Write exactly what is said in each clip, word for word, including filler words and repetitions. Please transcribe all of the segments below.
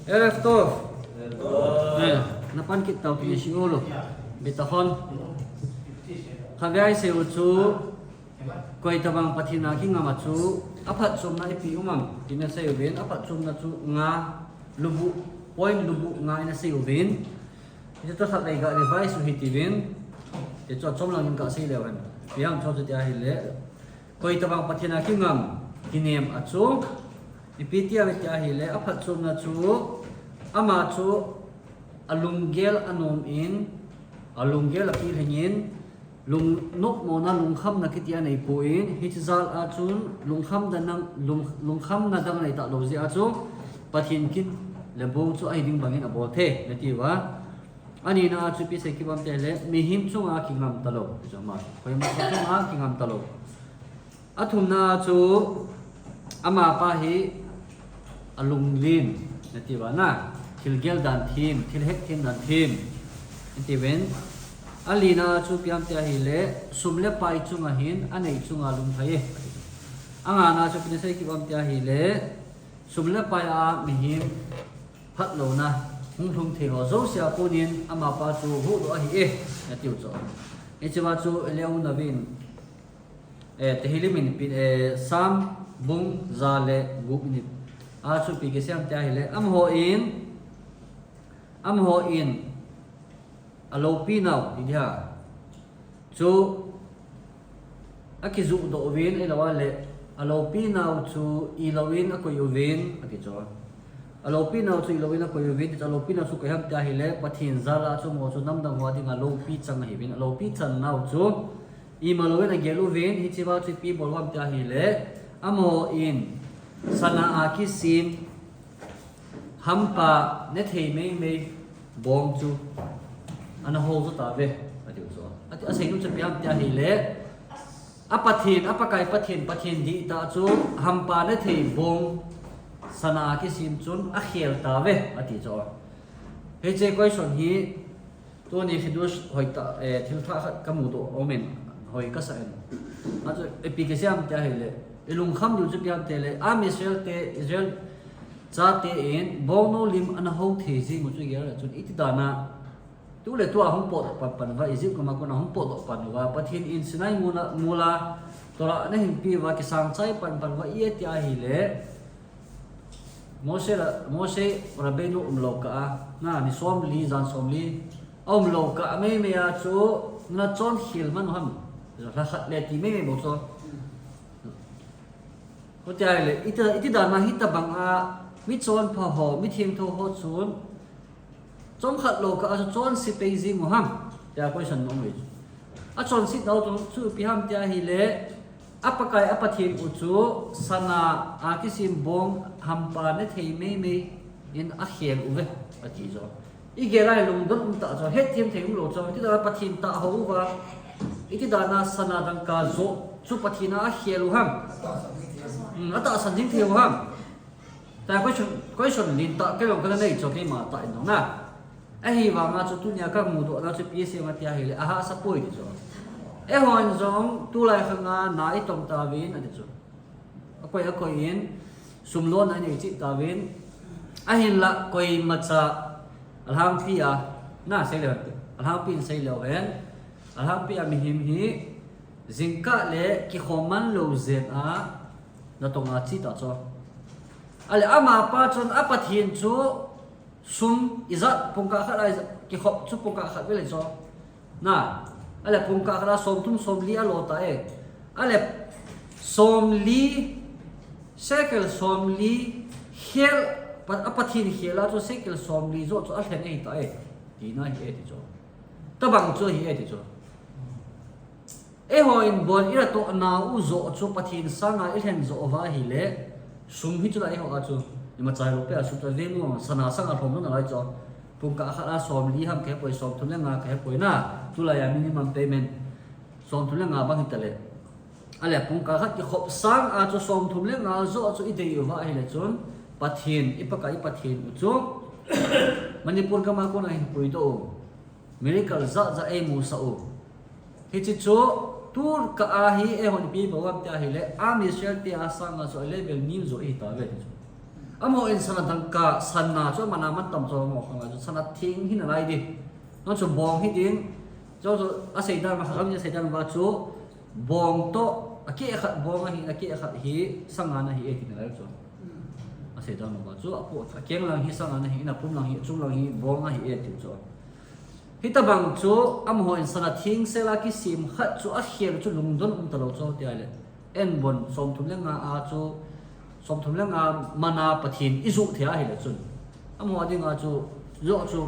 ערב טוב. ערב טוב. אה, נפן כיתה אותי שיעור לו. ביטחון. חגי סעוצו, כוי טבעם פתינה כי נמצו, אפת צום נאי פיומם, תינא סעובין, אפת צום נצו נא, לובו, פוין לובו נא אינא סעובין. איתא תא חגי גא רווייס וחיתיבין. תצו צום לנגין גא סעי לוהן. פיהם צום צו תיאהי לה. Koi tabang Pathen a kingam, kinem a chu, ipi ti ham iti ahile, aphatchomna chu, ama chu alunggel anom in, alunggel akilhing in, lung nopmona lungkhamna kiti anei poi, hiche jal a chun lungkhamna dang, lung, lungkhamna dang nei talou jeh a chu, Pathen kin le bong chu ahi ding bangin abol thei, nati uva. Anina a chu ipi sei kibang ti ahile, mihem chunga kingam talou, ti chu ama, koima chunga kingam talou. Athumna chu amapa hi alunglen, nati uva na, thil gel dan them, thil het them dan them, nati uvin. Alina chu ipi ham ti ahile, sum le pai chunga hin, anei chunga lungthai e. Angana chu ipi sei kibang ti ahile, sum le pai a mihem phatlouna hung lhung thei ho jouse a konin amapa chu huhdoh ahi e, nati u chu. Hichea chu Eliyahu Navi in, eh, Tehillim in pi, eh, Psalm bung ja le gup in a chu ipi kisei ham ti ahile, amaho in, amaho in, aloupi nau, ti dia. Chu akijuh doh uvin, ahilou le, aloupi nau chu ilouvin akoi uvin, ati chu. Aloupi nau chu ilouvin akoi uvin, ti chu aloupi nau chu koi ham ti ahile, Pathen jal a chu amaho chu namdang ho dinga loupi chang ahiuvin, aloupi chan nau chu imalouin agel uvin, hichea chu ipi bol u ham ti ahile, amaho in sana a kisem, hampa nethei meimei bong chu ana hou jo tauve, ati u chu. Ati, asei nom chu ipi ham ti ahile, a Pathen, a Pakai Pathen, Pathen dihtah chu hampa nethei bong sana a kisem chun akhel tauve, ati chu. Hiche question hi, tuni Kiddush hoitah, eh, thil thah khat kamudoh aumin, hoi kasa in. Achu, ipi kisei ham ti ahile, ilungkham diu chu ipi ham ti ahile, Am Israel te, Israel chate in, bongnou lim ana hou thei jing u chu igel le chun, iti dan a, tu le tua hung potdoh pan pan uva, Egypt gam a kona hung potdoh pan uva, Pathen in Sinai mol a, mol a, Torah ana hinpeh uva, kisangchai pan pan uva, iti ahile, Moshe la, Moshe Rabbeinu umlou kah a, na, ni somli, jan somli, aumlou kah meimei a chu, na chonkhel man u ham, lha khat le ti meimei bou chu. Chuti ahile, iti, iti dan a hitabang a, michonpha ho, mithengtho ho chun, chomkhat lou kah a chu chonse pei jing u ham, tia question na um e. Achonset nau chu, chu ipi ham ti ahile, a Pakai a Pathen u chu sana a kisem bong hampa nethei meimei in akhel uve, ati chu. Igel a lungdon um tah chu, hetthem thei umlou chu, iti dan a Pathen tahsa hou uva, iti dan a sana dangka joh chu Pathen a akhel u ham. Hmm, atahsan jing thei u ham. Tia question, question lentah kei jong kana nei chu keima tah in jong na. Ahivanga chu tunia kamudoh nau chu ipi sei ham ti ahile, ahahsa poi ti chu. Eihon jong tulai khang a na itong tauvin ati chu. Akoi, akoi in, sum lona inei cheh tauvin. Ahinlah koimacha alhangpi a, na sei leu hen. Alhangpi in sei leu hen. Alhangpi a mihem hi, jingkah le kikhom man lou jeh a, natong a che ta chu. Ahile amapa chun a Pathen chu sum ijat pungkah khat a ijat kikhop chu pungkah khat vele chu. Na, ahile pungkah khat a somthum somli alo ta e. Ahile somli, shekel somli, khel, pa-, a Pathen khel a chu shekel somli joh chu alhen ahi ta e. Tina hi e ti chu. Tabang chu ahi e ti chu. Eihon bol ila toh nau joh chu Pathen sanga ilhen joh uva ahile, sum hi chu la eiho a chu, imacha lou pen a sum ta veng'u, sana sanga lhom lou nalai chu, pungkah khat a somli ham kahepoi, somthum le nga kahepoi na, tulai a minimum payment, somthum le nga bang hita le. Ahile pungkah khat kikhop sang a chu somthum le nga joh chu idei uva ahile chun, Pathen, i Pakai i Pathen u chu, Manipur gam a kona hin puidoh u. Miracle jat jat eimusah u. Hiche chu, tukah a hi eihon ipi bol u ham ti ahile, Am Israel te a sanga chu a level neo joh ihi tauve ti chu. Amaho in sana dangka, sana chu amana mantam chu amaho khang chu sana theng hi nalai ding. Nang chu bong hi ding. Chu chu asei dan ma khat asei dan ma chu bong toh akeh khat bong ahi, akeh khat hi sanga na hi e ti nalai chu. Asei dan ma chu apu akeng lang hi sanga na hi, apum lang hi, achung lang hi bong ahi e ti chu. Hitabang chu amaho in sana theng sela kisem khat chu akhel chu lungdon um talou chu tia le. Enbon somthum le nga a chu, somthum le nga mana Pathen ijuh thei ahile chun, amaho dinga chu, joh chu,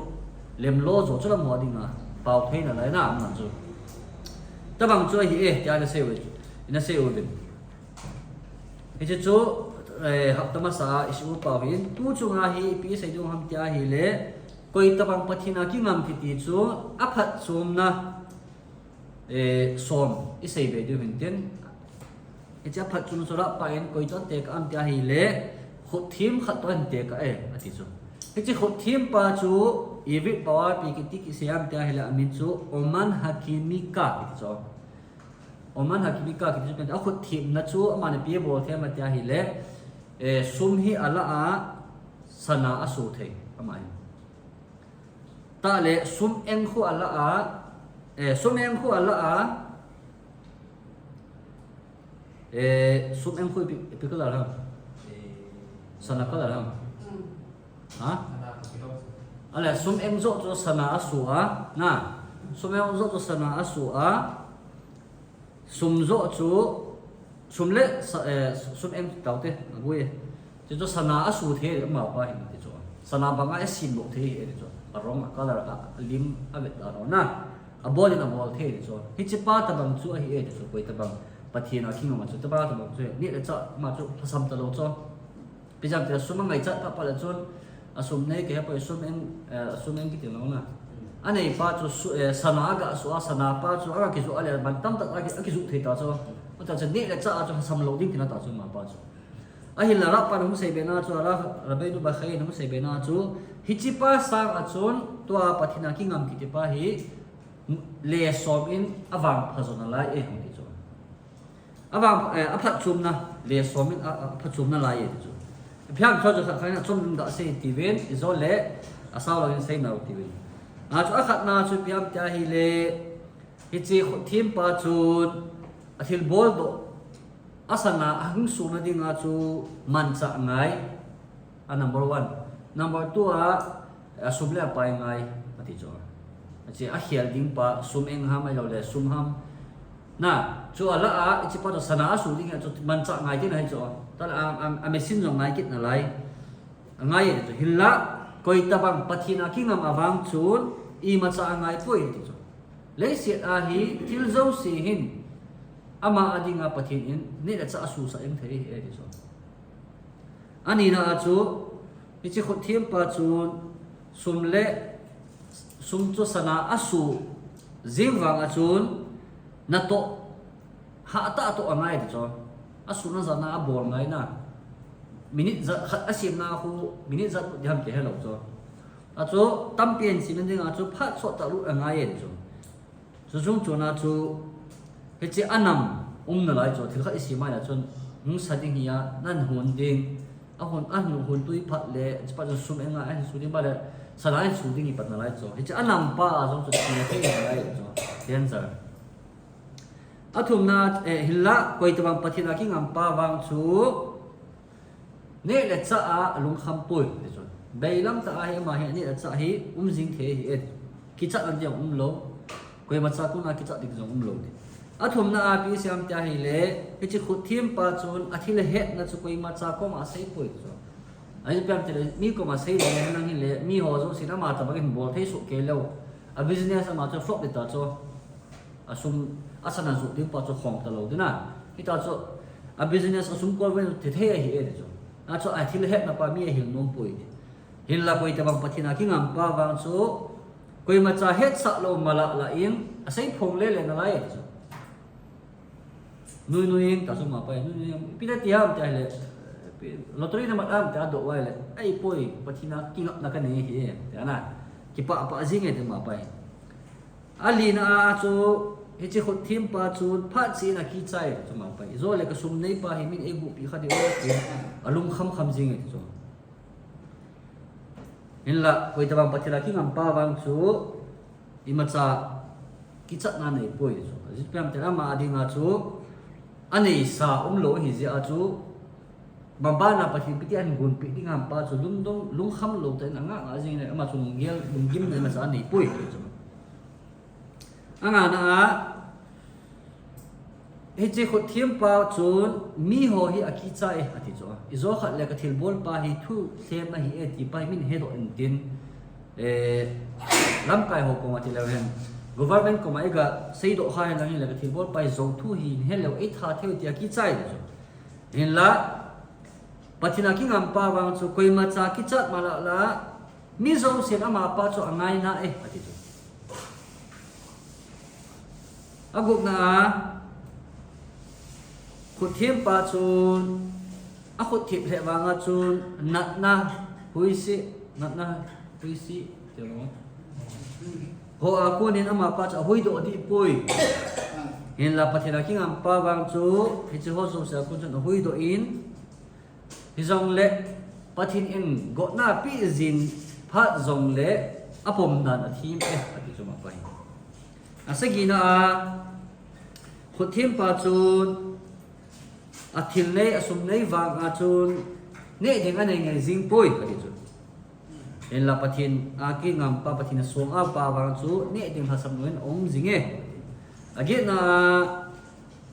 lemlo joh chu amaho dinga pao thei nalai na aman chu. Tabang chu ahi e, tia nasei u, nasei uvin. Hiche chu, eh, hapta masa a isuh pau hin, tu chunga hi ipi sei ding ham tia ahile, koi tabang Pathen a kingam kiti chu, aphatchomna, eh, som isei be diu hin tin. Hiche aphatchomna chu Lahpa in koi chu atekah am tia ahile, khutthem khat toh ahin tekah e, ati chu. Hiche khutthem pa chu, Hebrew pao a ipi kiti kisei am tia ahile, amin chu Oman Hakimika kiti chu. Oman Hakimika kiti chu pen, akhutthem na chu, aman ipi abol thei am tia ahile, eh, sum hi ala a, sana asu thei, ama hin. Tah le sum eng khu ala a, eh, sum eng khu ala a, eh, sum eng khu ipi, ipi color ham? Sana color ham? Ha? Ale sum eng joh chu sana asu a, na. Sum eng joh chu sana asu a. Sum joh chu, sum le sa-, eh, sum eng tao te, aboi e. Chu chu sana asu thei, amapa hin ti chu. Sana banga asem lou thei hi ti chu. Arong, acolor, a, alim, avet dan na. Abol in abol thei ti chu. Hiche pa tabang chu ahi e ti chu, koi tabang Pathen a kingam a chu, tabang tabang chu, neh le chah ma chu, lhasam talou chu. Ipi jeh ham tile sum angaichat pah pah le chun, asum nei kei hepoi, sum eng, eh, asum eng kiti lou na. Anei pa chu su-, eh, sana aga su a, sana pa chu aga kijuh a le, man tamtah a ki-, akijuh thei ta chu. Ata chu neh le chah a chu lhasam lou ding tina ta chu ama pa chu. Ahinla Lahpa in ahung sei be na chu, Ra-, Rabbeinu Bachai in ahung sei be na chu, hiche pa sang a chun, tua Pathen a kingam kiti pa hi, le som in avangpha jo nalai e, hung ti chu. Avang, eh, aphatchomna, le som in a, a, aphatchomna lai e ti chu. Ipi ham chu khat khat in achom in gasei tiuvin, ijole, asao lou in sei nau tiuvin. A chu akhatna chu ipi ham tia ahile, hiche khutthem pa chun, athilbol doh, asana ahung suna dinga chu manchah ngai. A number one. Number two a, asum le apai ngai, ati chu. Hiche akhel ding pa, sum eng ham ahilou le, sum ham. Na, chu ala a, hiche pa chu sana asu ding hi chu manchah ngai tina hi chu. Tah le a, a, a machine jong ngai kit nalai. Angai e ti chu. Hinla, koi tabang Pathen a kingam avang chun, imacha angai poi ti chu. Leiset a hi, thil jouse hin, ama a dinga Pathen in, neh le chah asusah jeng thei ahi e ti chu. Anina a chu, hiche khutthem pa chun, sum le, sum chu sana asu jeng vang a chun, natoh, hatah toh angai ti chu. Asuna jana abol ngai na. Minute ja khat asemna khu, minute ja diham kihelou chu. A chu, tampi in sem ding a chu, phat sot tah lut angai e ti chu. Chuchung chun a chu, hiche anam um nalai chu, thil khat isem a le chun, hung sa ding hi a, nan hon ding, ahon, ahon tui phat le, hiche pa chu sum eng a, ahin su ding pa le, sana ahin su ding hi pat nalai chu. Hiche anam pa a jong chu, thina thei nalai chu, danger. Athumna, eh, hinla, koi tabang Pathen a kingam pa vang chu, neh le chah a alungkham poi, ti chu. Beilam tah a hi ama hi, neh le chah hi, um jing thei ahi e. Kichat nan ding jong umlou. Koimacha kona kichat ding jong umlou ti. Athumna a ipi asei ham tia ahile, hiche khutthem pa chun, athil hetna chu koimacha koma asei poi ti chu. Ahi ipi ham tile, mi koma sei le, nang hile, miho jousen ama tabang in bol thei soh kei lou. A business ama chu flop ding ta chu. Asum, asana juh ding pa chu khom talou ding na. Hita chu, a business asum kol ven thei thei ahi e ti chu. A chu, athil hetna pa mi ahil nom poi ti. Hinla koi tabang Pathen a kingam pa vang chu, koimacha hetsah lou mala la in, asei phong le le nalai e ti chu. Nui nui in ta chu ama pa in, nui nui in, ipi na ti ham tia ahile, lottery na mat ham tia adoh uva ahile, ahipoi, Pathen a kingapna kanei ahi e, tia na. Kipah pah jing e ti ama pa in. Alina a chu, hiche khutthem pa chun phat cheh in akichai chu ama pa in. Ijole kasum nei pa hi min eihuhpi kha diu, tin alungkham kham jing e ti chu. Hinlah, koitabang Pathen a kingampa vang chu imacha kichatna nei poi chu. Ajeh chu ipi ham itile ama dinga chu aneisa umlou ahijeh a chu, mabana Pathen ipi ti ahin gonpeh ding ham pa chu lungdong, lungkham lou tah in anga nga jing in ama chu lunggel, lunggimna imacha anei poi chu. Angana a, hiche khut thempa chun, miho hi akichai e, ati chu. Ijo khat le kathilbolpa hi thu lhem ahi e, ti pa hi min hedoh intin, eh, lamkai ho koma tileu hen, government koma iga seidoh kha henlang hile kathilbolpa hi jou thu hi hin heleu eitha thei u ti akichai chu. Hinlah, Pathen a kingampa vang chu koimacha kichat malala, mi jousen amapa chu angaina e, ati chu. Agupna a, khut thempa chun, akhut thep lheh vanga chun, natna, huisi, natna, huisi, ti lo. Ho a konin amapa chu ahuidoh dih poi. Hinlah Pathen a kingampa vang chu, hiche ho jouse a kon chun ahuidoh in, hijongle, Pathen in gotna apeh jing phat jongle, apom dan athem e, ati chu mapa hi. Asagina a, khut thempa chun, athil nei, asum nei vanga chun, neh ding anei ngai jing poi, ati chu. Hinlah Pathen a kingampa, Pathen a song apa vang chu, neh ding lhasam louvin aum jing e. Agetna a,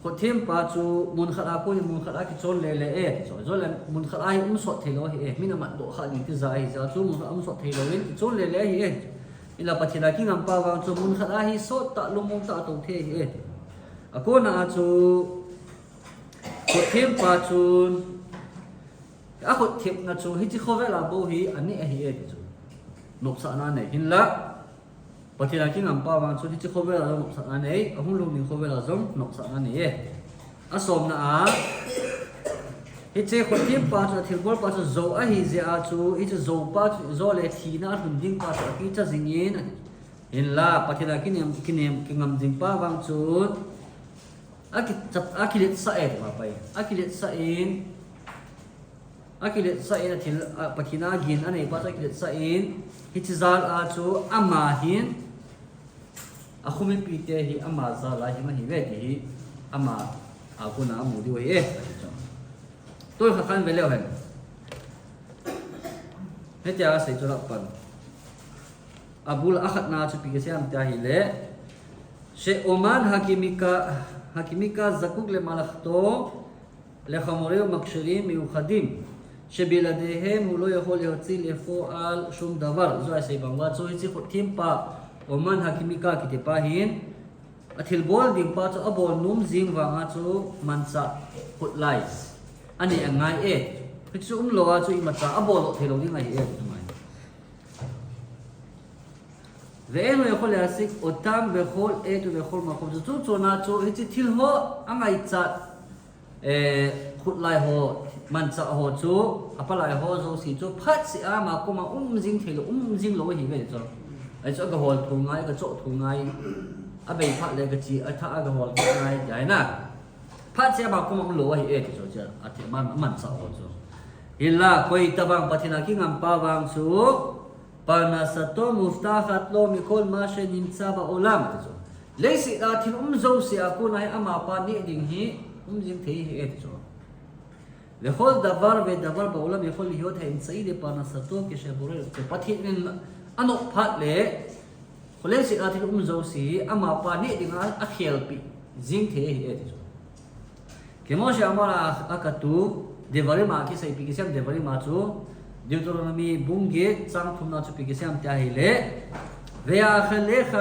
khut thempa chu mun khat a konin mun khat a kichon lele e, ti chu. Ajole mun khat a hi um sot thei lou ahi e. Min amatdoh kha ding tija ahijeh a chu mun khat a um sot thei louvin kichon lele ahi e. Hinlah Pathen a kingampa vang chu mun khat a hi sot tah, lungmong tah a tou thei ahi e. Akona a chu khut thempa chun, akhut thepna chu hiche khovel a bou hi aneh ahi e, ti chu. Nopsahna nei hinlah, Pathen a kingampa vang chu hiche khovel a jong nopsahna nei, ahung lhung ding khovel a jong nopsahna nei e. Asomna a, hiche khut thempa chu athilbolpa chu jou ahijeh a chu, hiche joupa chu ijole thina alhun ding pa chu akicha jing in, ati. Hinlah, Pathen a kinem, kinem, kingam jing pa vang chun, akichap, akiletsah e, ti mapa hi. Akiletsah in, akiletsah in athil, a, Pathen a gin anei pa chu akiletsah in, hiche jal a chu ama hin, akhomipite hi ama jal a hing ahi uve ti hi, ama a kona amu diu ahi e, ati chu. Tun khat khat ve leu hen. Hitia asei chu lah pan. Abul a khatna chu ipi kisei ham tia ahile, שאמן הכימיקה, הכימיקה זקוק למלאכתו לחומרים מכשירים מיוחדים, שבלעדיהם הוא לא יכול להוציא לפועל שום דבר. Jou a isei bang uva chu hiche khut thempa, אמן הכימיקה kiti pa hin, athilbol ding pa chu abol nom jing vanga chu manchah khutlai anei angai e. Hichu umlou a chu imacha abol doh thei lou ding ahi e, ti chu mai. ואין הוא יכול להשיג אותם בכל עת ובכל מקום. Chu, chu, chuna chu, hiche thil ho, angaichat, eh, khutlai ho, manchah ho chu, apalai ho jouse chu, phatseh a ama koma um jing thei lou, um jing lou ahi uve chu. Ahi chu, aga hol thou ngai, aga choh thou ngai, abei phat le aga chi, atha aga hol thou ngai, tia hi na. Phatseh a ama koma umlou ahi e, ti chu, chu, athe man, manchah ho chu. Hinla, koi tabang Pathen a kingam pa vang chu, פרנסתו מובטחת לו מכל מה שנמצא בעולם, ti chu. Leiset a thil um jouse a kona hi amapa neh ding hi um jing thei ahi e, ti chu. וכל דבר ודבר בעולם יכול להיות האמצעי לפרנסתו כשבורא ירצה. Pathen in anop phat le, leiset a thil um jouse hi amapa neh dinga akhelpi jing thei ahi e, ti chu. כמו שאמר הכתוב, דברים a kisei, ipi kisei ham דברים a chu, Deuteronomy bung get chang thumna chu ipi kisei ham tia ahile, ויאכלך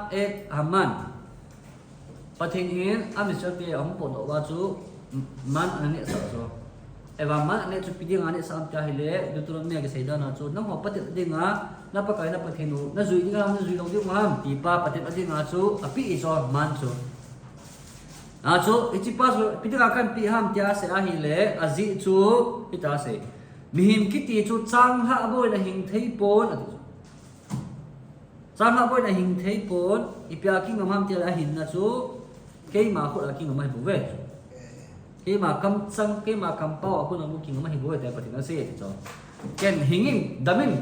את המן. Pathen in a-Israelte ahung potdoh uva chu man ananeh sah chu. Ahivang man aneh chu ipi dinga aneh sah ham tia ahile, Deuteronomy a kisei dan a chu, nangho patep dinga, na Pakai na Pathen u, najui ding ham, najui lou ding ham, ti pa patep dinga chu, apeh chu man chu. A chu, hiche pa chu, ipi dinga kahin peh ham tia asei ahile, ajeh chu, hitia asei. Mihem kiti chu changlhah boina hing thei pon, ati chu. Changlhah boina hing thei pon, ipi a kingam ham tia ahile ahinna chu, keima khut a kingam ahi bouve. Keima kamchang, keima kampao a kona bou kingam ahi bouve, tia Pathen in asei, ati chu. Ken hing in, dam in.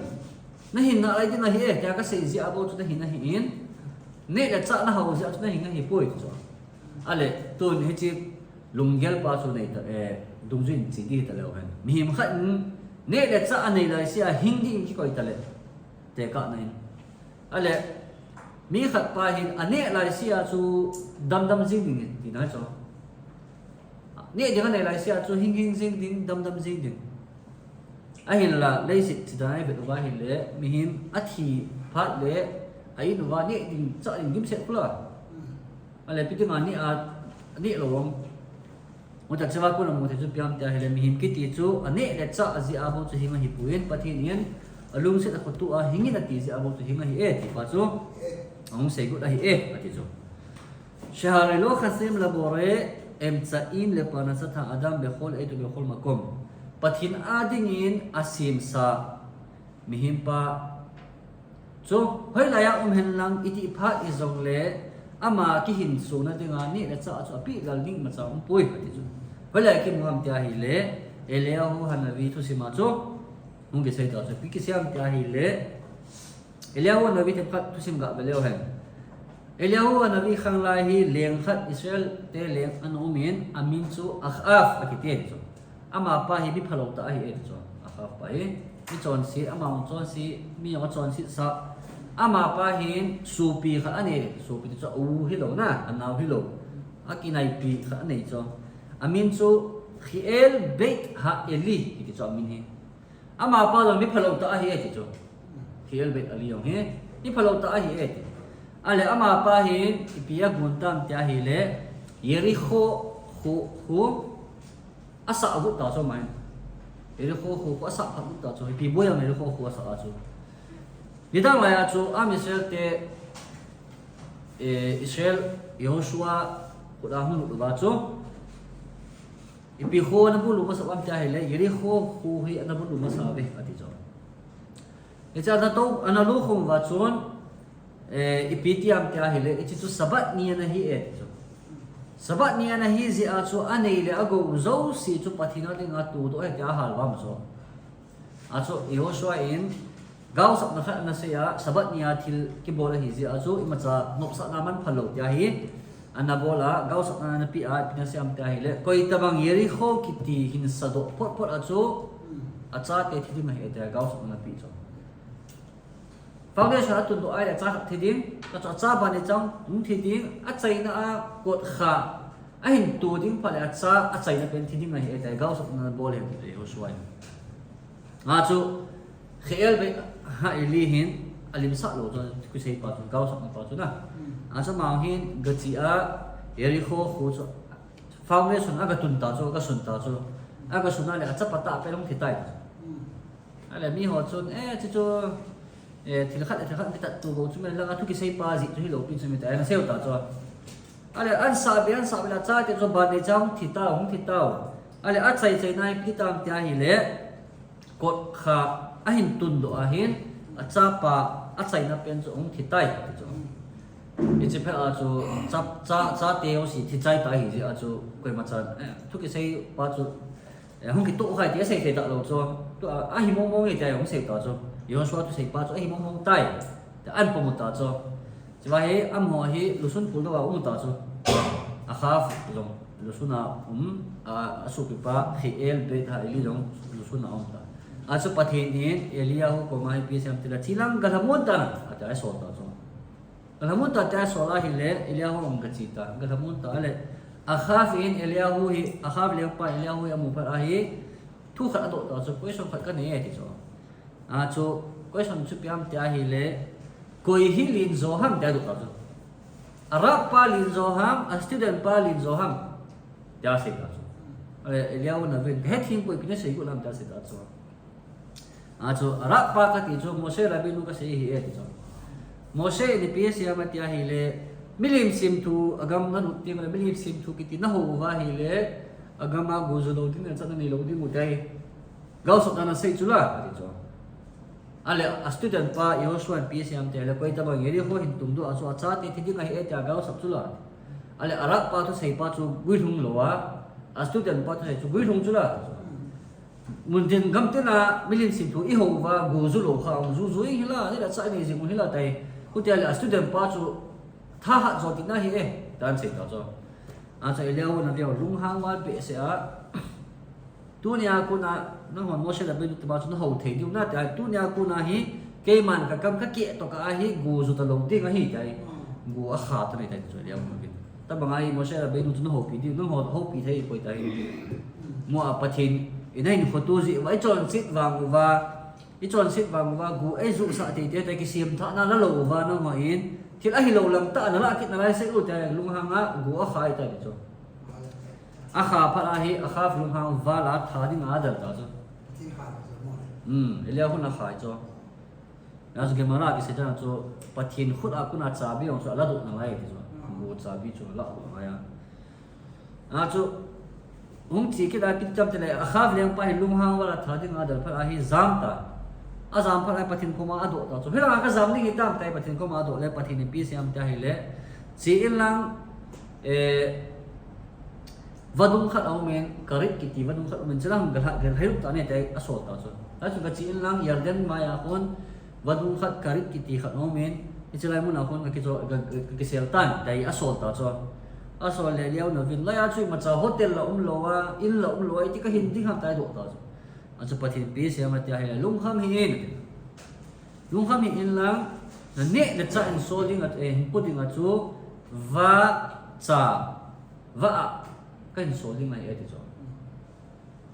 Nahin nalai ding ahi e, tia kasei jeh a bou chu nahin ahi in. Neh le chah nahao jeh a chu nahin ahi poi chu. Ale, tun hiche lunggel pa chu nei ta, eh, dungjuiyin che ding ta leu hen. Mihem khat in neh le chah anei laisea hing ding in kikoi ta le. Tekahna in. Ale, mi khat pa hin aneh laisea chu damdam jing ding in tina chu. Neh ding anei laisea chu hing hing jing ding, damdam jing ding. Ahinla, leiset chidang a ivet uva ahile, mihem athi phat le, a in uva neh ding, chah ding dimset kula. Ale, ipi dinga neh a, neh lou vang. Hita cheva kona mu thei chu ipi ham tia ahile, mihem kiti chu aneh le chah jeh a bou chu hing ahi poi, Pathen in alungset a khoto a hing in ati jeh a bou chu hing ahi e, ti pa chu ahung seigot ahi e, ati chu. שהרי לא חסרים לבורא אמצעים לפרנסת האדם בכל עת ובכל מקום. Pathen a dingin asemsa mihem pa chu hoilai a um hen lang itih phat hijongle ama kihinsona dinga neh le chah chu apeh gal ding imacha umpoi, ati chu. Hoilai a kimu ham tia ahile, Eliyahu Hanavi thusim a chu hung kisei ta chu, ipi kisei ham tia ahile, Eliyahu Hanavi themkhat thusim ga ve leu hen. Eliyahu Hanavi khanglai hi leng khat Israel te leng ana um in, amin chu Achav akiti chu. Amapa hi mi phalou tah ahi e ti chu. Achav pa hi mi chonse, ama hung chonse, mi hung chonse sa. Amapa hin sopi khat anei, sopi ti chu a u hilou na, anao hilou. Akinaipi khat anei chu. Amin chu Chiel Beit HaEli kiti chu amin hi. Amapa jong mi phalou tah ahi e ti chu. Chiel Beit HaEli jong hi mi phalou tah ahi e ti. Ale amapa hin ipi agon tam tia ahile, Jericho kho, kho asah got ta chu mai. Jericho kho, kho asah phat got ta chu. Ipi boi a Jericho kho asah a chu. Nidang lai a chu, a Israel te, eh, Israel Joshua khut a hung lut uva chu. Ipi kho ana bulu masa uvam tia ahile, Jericho kho hi ana bulu masa uve, ati chu. Hiche ana tou, ana lukhum uva chun, eh, ipi ti ham tia ahile, hiche chu Sabbath ni ana hi e, ti chu. Sabbath ni ana hi jeh a chu anei le agou jouse chu Pathen a dinga todoh ahi tia ahal uvam chu. Achu Joshua in gaosapna khat ana sei a, Sabbath ni a thil kibol ahi jeh a chu imacha nopsahna man phal lou tia hi ana bol a, gaosapna ana pe a, ipi ana sei ham tia ahile, koitabang Jericho kiti hin sadoh phot phot a chu achate thi ding ahi tia gaosapna ana pe chu. Foundation atundoh a ahile acha khat thi ding, achu acha ban ni chang hung thi ding, achaina a kot kha ahin to ding phat le acha, achaina pen thi ding ahi e tia gaosapna ana bol ahi e Joshua in. Achu Chiel Beit HaEli hin alimsah lou chu, kisei pa chu, gaosapna pa chu na. Achu ama hin gache a, Jericho kho chu foundation aga tun ta chu, aga sun ta chu, aga sun a le achapa tah pen hung thi tai. Ale miho chun, eh, chu chu, eh, thil khat le thil khat kitat tu bou chu, mi langa thu kisei pa jeh chu hilou pi chu mi ta, ana sei u ta chu. Ale ansah be, ansah be le achate chu ban ni chang hung thi tau, hung thi tau. Ale achai chaina hi ipi tam tia ahile, kot kha ahin tundoh a hin, achapa achaina pen chu hung thi tai, ti chu. Hiche phat a chu, cha, cha, chate jouse thi chai ta ahi jeh a chu, koima chan, eh, thu kisei pa chu, eh, hung kitoh khai ti asei thei talou chu. Tua, ahi mong mong e tia hung sei ta chu. Joshua thusei pa chu ahi mong mong tai. Tia ana pom u ta chu. Chua hi, amaho hi lusun kul lou a um ta chu. Achav jong lusun a um, a, asopipa Chiel Beit HaEli jong lusun a um ta. Achu Pathen in Eliyahu koma hi ipi asei ham tile, chelang galhamon tan, atia asol ta chu. Galhamon tan tia asol a ahile, Eliyahu jong gache ta, galhamon ta ale. Achav in Eliyahu hi, Achav lengpa Eliyahu hi amu phat a hi, thu khat adoh ta chu, question khat kanei e ti chu. Achu, question chu ipi ham tia ahile, koi hi len jo ham tia adoh ta chu. Arab pa len jo ham, a student pa len jo ham tia asei ta chu. Ale, Eliyahu Hanavi in, kahethem poi, ipi nasei got ham tia asei ta chu. Achu, Arab pa kati chu Moshe Rabbeinu kasei ahi e ti chu. Moshe in ipi asei ham tia ahile, milim semthu agam nalut teng le, milim semthu kiti nahou uva ahile, agam a go jou lou ding, nachatna neilou ding u tai. Gaosapna ana sei chula, ati chu. Ale, a student pa Joshua in ipi asei ham tia ahile, koitabang Jericho hin tundoh a chu achate thi ding ahi e tia gaosap chula. Ale, Arab pa thusei pa chu guilhung lou a, a student pa thusei chu guilhung chula, ati chu. Muntin gamtin a milim simthu i houva, gu ju lou kha, ju ju hila, hila cha nei jing hila tai. Hutia le a student pa chu thahat jo tina hi e, tan sei ta chu. A chu Elihu na veu lunghang val behseh a. Tunia kona, nangho Moshe Rabbeinu tima chu nahou thei diu nate, tunia kona hi, keiman kakam kakeh toh kah a hi, gu ju talou ding ahi tai. Gu akha ta nei tai chu Elihu na vin. Tabang a hi Moshe Rabbeinu chu nahoupi diu, nangho houpi thei poi tai. Mo a Pathen in ahin khoto jeh uva, i chonset vang uva, i chonset vang uva, gu eiju sah teitei tai, kisem thahna la lou uva, nangho in thil ahilou lam tah a nalah kit nalai seh u tai, lunghang a gu akha tai chu. Akha phat a hi, akha lunghang val a tha ding a adel ta chu. Hmm, Elihu na khai chu. Achu Gemara kisei dan chu Pathen khut a kona chabi jong chu aladoh nalai ti chu. Gu chabi chu aladoh nalai a. Achu hung che kit a ipi ti tam tile, Achav lengpa hi lunghang val a tha ding a adel phat a hi jam ta. Ajam phat a hi Pathen koma adoh ta chu. Hilai a kajam ding hitam tai, Pathen koma adoh le Pathen in ipi asei em tia ahile, che in lang, eh, vadung khat aumin, Kerit kiti vadung khat aumin, chulang galha, galhai lut ta ne tia asol ta chu. Achu gache in lang Yarden maiya khun vadung khat Kerit kiti khat aumin, hiche lai mun a khun gakijo, ga, ga, gakisel tan tia asol ta chu. Asol le Elihu na vin, laiya chu imacha hotel la umlou a, in la umlou a, iti kahin ding ham tia adoh ta chu. Achu Pathen ipi asei em tia ahile, lungkham hih in, ati. Lungkham hih in lang, naneh le chah in sol ding a, eh, hin pu ding a chu, va, cha, va a, kahin sol ding ahi e ti chu.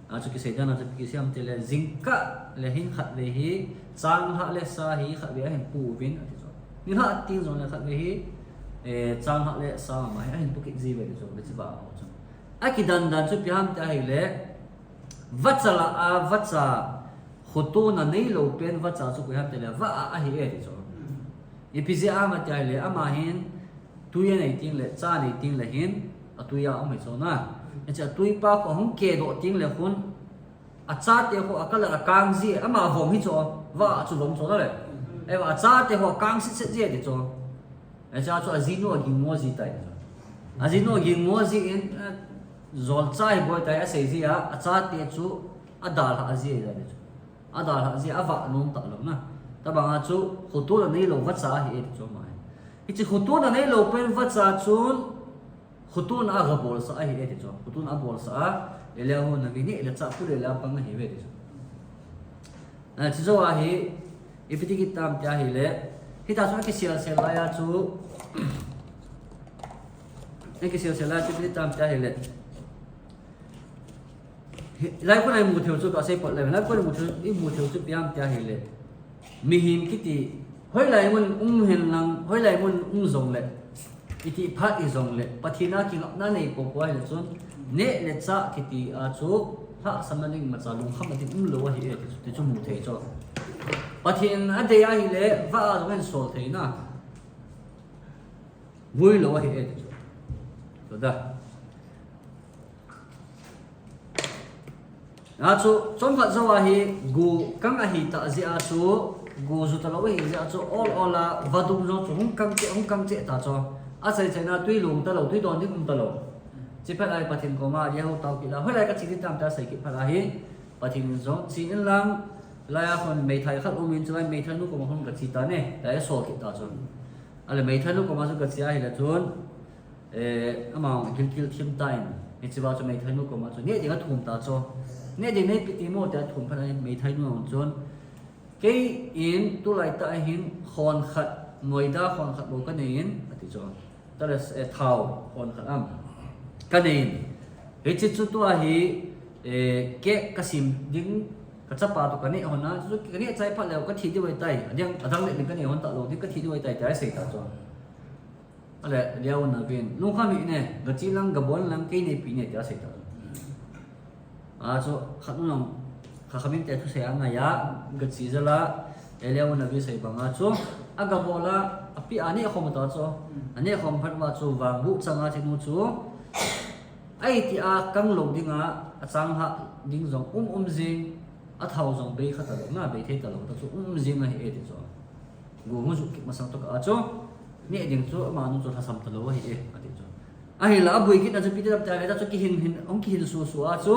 Achu kisei dan a chu ipi kisei em tile, jingkah le hin khatvei hi, changlhah le sa hi khatvei ahin pu uvin ati chu. Nilhah teng jong le khatvei hi, eh, changlhah le sa mama hi ahin pu kit ji uve ti chu, le hiche va a ho chu. Akidan dan chu ipi ham tia ahile, vacha lah a, vacha, khotona neilou pen vacha chu koi ham tile, va a ahi e ti chu. Ipi jeh ham tia ahile, ama hin, tui anei teng le, cha anei teng le hin, atui a um hi chu na. Hiche atui pa khu ahung kehdoh teng le khun, achate khu a color akang ji, ama vom hi chu, va a chu vom chu na le. Eiva achate khu akang setset ji ti chu. Hiche a chu ajinu agingmo ji tai chu. Ajinu agingmo ji in, eh, jolcha hi boi tai asei ji a, achate chu adalhah ji tai chu. Adalhah ji a, avah nom talou na. Tabang a chu khotona neilou vacha ahi e ti chu ama hi. Hiche khotona neilou pen vacha chun, khotona agabolsah ahi e ti chu. Khotona abolsah a, Elihu na vin neh le chah pu le la pang ahi uve ti chu. Ah, chujou a hi, ipi ti kit tam tia ahile, hitia chu akiselsel laiya chu, akiselsel laiya chu ipi ti tam tia ahile, hi, lai kona imu theiu chu kasei phot le, lai kona imu theiu, imu theiu chu ipi ham tia ahile, mihem kiti, hoilai mun um hen lang, hoilai mun um jong le, iti phat hijong le, Pathen a kingapna nei poupou ahile chun, neh le chah kiti a chu, lhahsamna ding imacha lungkhamna ding umlou ahi e ti chu, ti chu mu thei chu. Pathen adei ahile, va a jong ahin sol thei na. Vui lou ahi e ti chu. Chu da. Achu, chomkhat jou a hi gu kang ahi tah jeh a chu, gu ju talou ahi jeh a chu, ol ol a vadung jong chu hung kang cheh, hung kang cheh ta chu. Achai chaina tui lung talou, tui don ding um talou. Chuphat a hi Pathen koma Elihu tao kit a, hoilai kache ding tam tia asei kit phat a hi, Pathen in jong che in lang, laiya khun meithai khat um in, chulai meithai nu koma khun kache tan e, tia asol kit ta chu. Ahile meithai nu koma chu kache ahile chun, Eh, ama gilkel thim tan, hiche va chu meithai nu koma chu neh ding athum ta chu. Neh ding neipi ti mo tia athum phat a hin meithai nu a hung chun, kei in tulai tah a hin khon khat, moida khon khat bou kanei in, ati chu. Tale, eh, thao khon khat am kanei in. Hiche chu tua hi, eh, cake kasem ding, kachapa toh kaneh hon a, chu kaneh chai phat leu kathi diu ahitai. Adang, adang le ding kaneh hon talou ding, kathi diu ahitai, tia asei ta chu. Ahile, Elihu na vin, lungkham hih in, gache lang, gabol lang, kei neipi in, tia asei ta. Achu, khat nu jong, Chachamim te thusei angai a, gache jal a, Elihu na vin sei bang a chu, agabol a, api aneh khom ta chu, aneh khom phat uva chu, vangboh chang a chenu chu, aiti a kang lou ding a, achang lhah ding jong um um jing, athao jong bei kha talou, na bei thei talou, ta chu um um jing ahi e ti chu. Gu hung ju kit masang toh kah a chu, neh ding chu, amanu chu lhasam talou ahi e, ati chu. Ahinla, aboi kit na chu ipi ti tam tia ahile, ta chu kihin, hin, hung kihin susu a chu,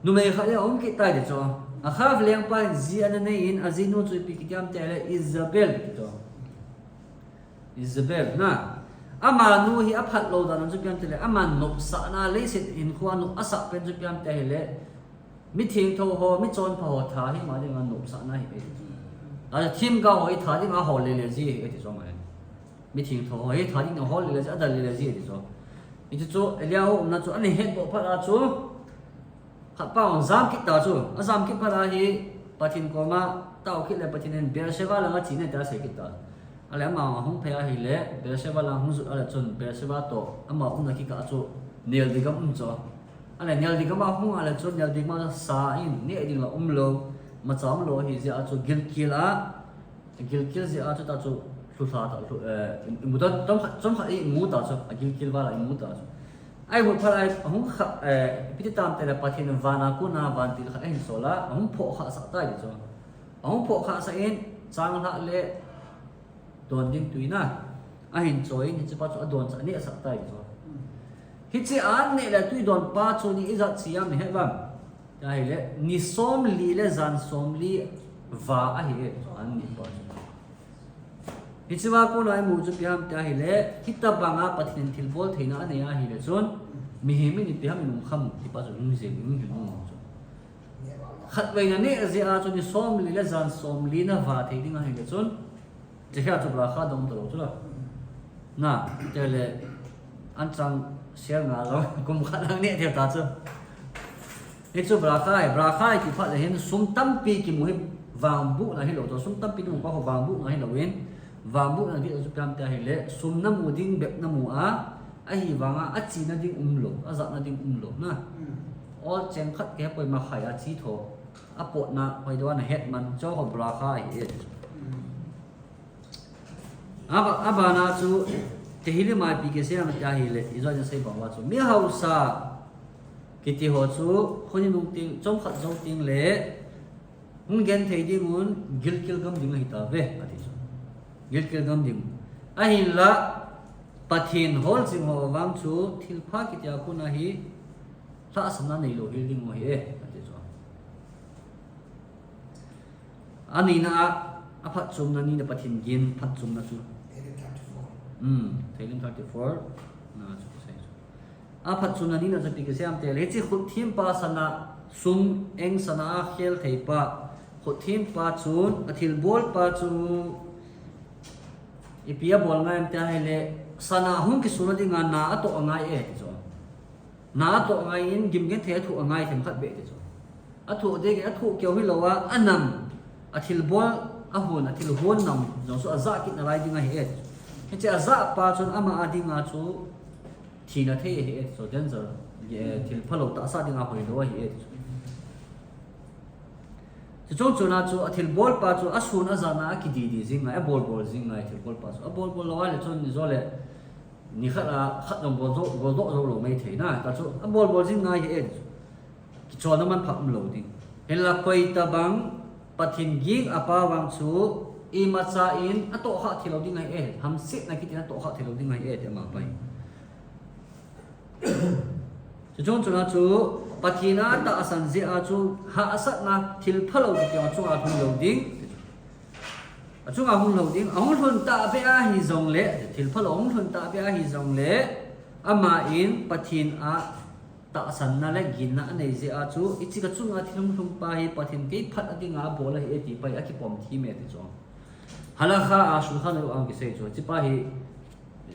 Numei khat le aum kit tai ti chu. Achav lengpa in ji ana nei in, ajinu chu ipi kiti ham ti le Jezebel kiti chu. Jezebel na. Amanu hi aphat lou dan chu ipi ham ti le, ama nopsahna leiset hinkho a nop asah pen chu ipi ham ti le, mithengtho ho, michonpha ho tha hi ama dinga nopsahna ahi. A themgao ho hi tha dinga hol lele ji ahi ti chu ama. Mithengtho ho hi tha dinga hol lele ji, adal lele ji ahi ti chu. Hichu chu Eliahu umna chu ana hetdoh phat a chu, khatpa hung jam kit ta chu, ajam kit phat a hi Pathen koma tao kit le Pathen in Beersheba langa che in ati asei kit ta. Ale ama hung phei ahile, Beersheba lang hung jot ale chun Beersheba toh ama umna kikah chu Ngebi gam um chu. Ale Ngebi gam a hung ale chun Ngebi gam a sa in neh ding la umlou, imacha umlou ahi jeh a chu Gilgal a, Gilgal jeh a chu ta chu lhulha ta, lhu, eh, imu ta, chomkhat, chomkhat imu ta chu, a Gilgal val a imu ta chu. Aimut phat a ahung kha, eh, ipi ti tam tile Pathen in van a kona vantil khat ahin sol a, ahung phoh khah sah tai ti chu. Ahung phoh khah sah in, changlhah le don ding tui na ahin choi in, hiche pa chu adon sah, aneh sah tai ti chu. Hiche a anneh le tui don pa chu ni ijat che ham nahet uvem? Ahile, ni somli le jan somli va ahi e, anneh pa chu. Hiche a kona imu chu ipi ham ti ahile, hitobang a Pathen in thilbol theina anei ahile chun, mihem in ipi ham in um kham ti pa chu hung jeng, hung jeng um chu. Khatvei na neh jeh a chu ni somli le jan somli na va thei ding ahile chun, hiche hi a chu bracha dong talou chu la. Na, tile, an chang sel nga lou, kum khat lang neh thei ta chu. Hichu bracha ahi, bracha ahi ti phat le hin sum tampi kimu hi vangbohna hilou chu, sum tampi kimu pa ho vangbohna hilou in, vangbohna ding chu ipi ham ti ahile, sum namu ding bep namu a, ahivanga achena ding umlou, ajahna ding umlou na. Ol cheng khat kihepoi, makhai a che tho, apotna hoidou a nahet man, chu ho bracha ahi e. Aba, abana chu Tehillim a ipi kisei ham ti ahile, ijat in sei bang uva chu, mi hausa kiti ho chu, khun in hung teng, chomkhat jou teng le, hung genthei ding un, Gilgal gam ding ahi tauve, ati chu. Gilgal gam ding. Ahinla, Pathen hol jing ho vang chu, thilpha kiti a kona hi, lhahsamna neilou hel ding u ahi e, ati chu. Anina a, aphatchomna nina Pathen gin phatchomna chu. Tehillim thirty-four. Hmm, Tehillim thirty-four. Na chu kisei chu. Aphatchomna nina chu ipi kisei ham tile, hiche khut thempa sana, sum eng sana a khel thei pa, khut thempa chun, athilbol pa chu, ipi abol ngai ham ti ahile, sana hung kisuna dinga na atoh angai e, ti chu. Na atoh angai in, gim genthei athoh angai themkhat beh ti chu. Athoh ding, athoh keu hilou a, anam, athilbol, ahon, athil hon nam jong chu ajah kit nalai ding ahi e. Hiche ajah pa chun ama a dinga chu thina thei ahi e, chu danger, eh, thil phalou tahsa dinga hoilou ahi e, chu. Chuche chungchon a chu athilbol pa chu asun ajana akididi jing ngai, abolbol jing ngai, athilbol pa chu. Abolbol lou ahile chun ni jo le, ni khat a khat jong boldoh, boldoh jou lou mai thei na, ta chu abolbol jing ngai ahi e. Kicholna manpha umlou ding. Hinla koitabang Pathen ging apa vang chu imacha in atohkhah theilou ding ahi e, hamsetna kiti in atohkhah theilou ding ahi e, ti ama pa in. Chuche chungchon a chu Pathen a tahsan jeh a chu hahsatna thil phalou kiti a chunga lhung lou ding. Achunga hung lou ding, ahung lhun tahbeh ahi jongle, thil phalou ahung lhun tahbeh ahi jongle, ama in Pathen a tahsanna le ginna anei jeh a chu, hiche kachunga thil hung lhung pa hi Pathen kei phat a dinga abol ahi e ti pa hi akipom thim e ti chu. Halakha a Shulchan Aruch a kisei chu, hiche pa hi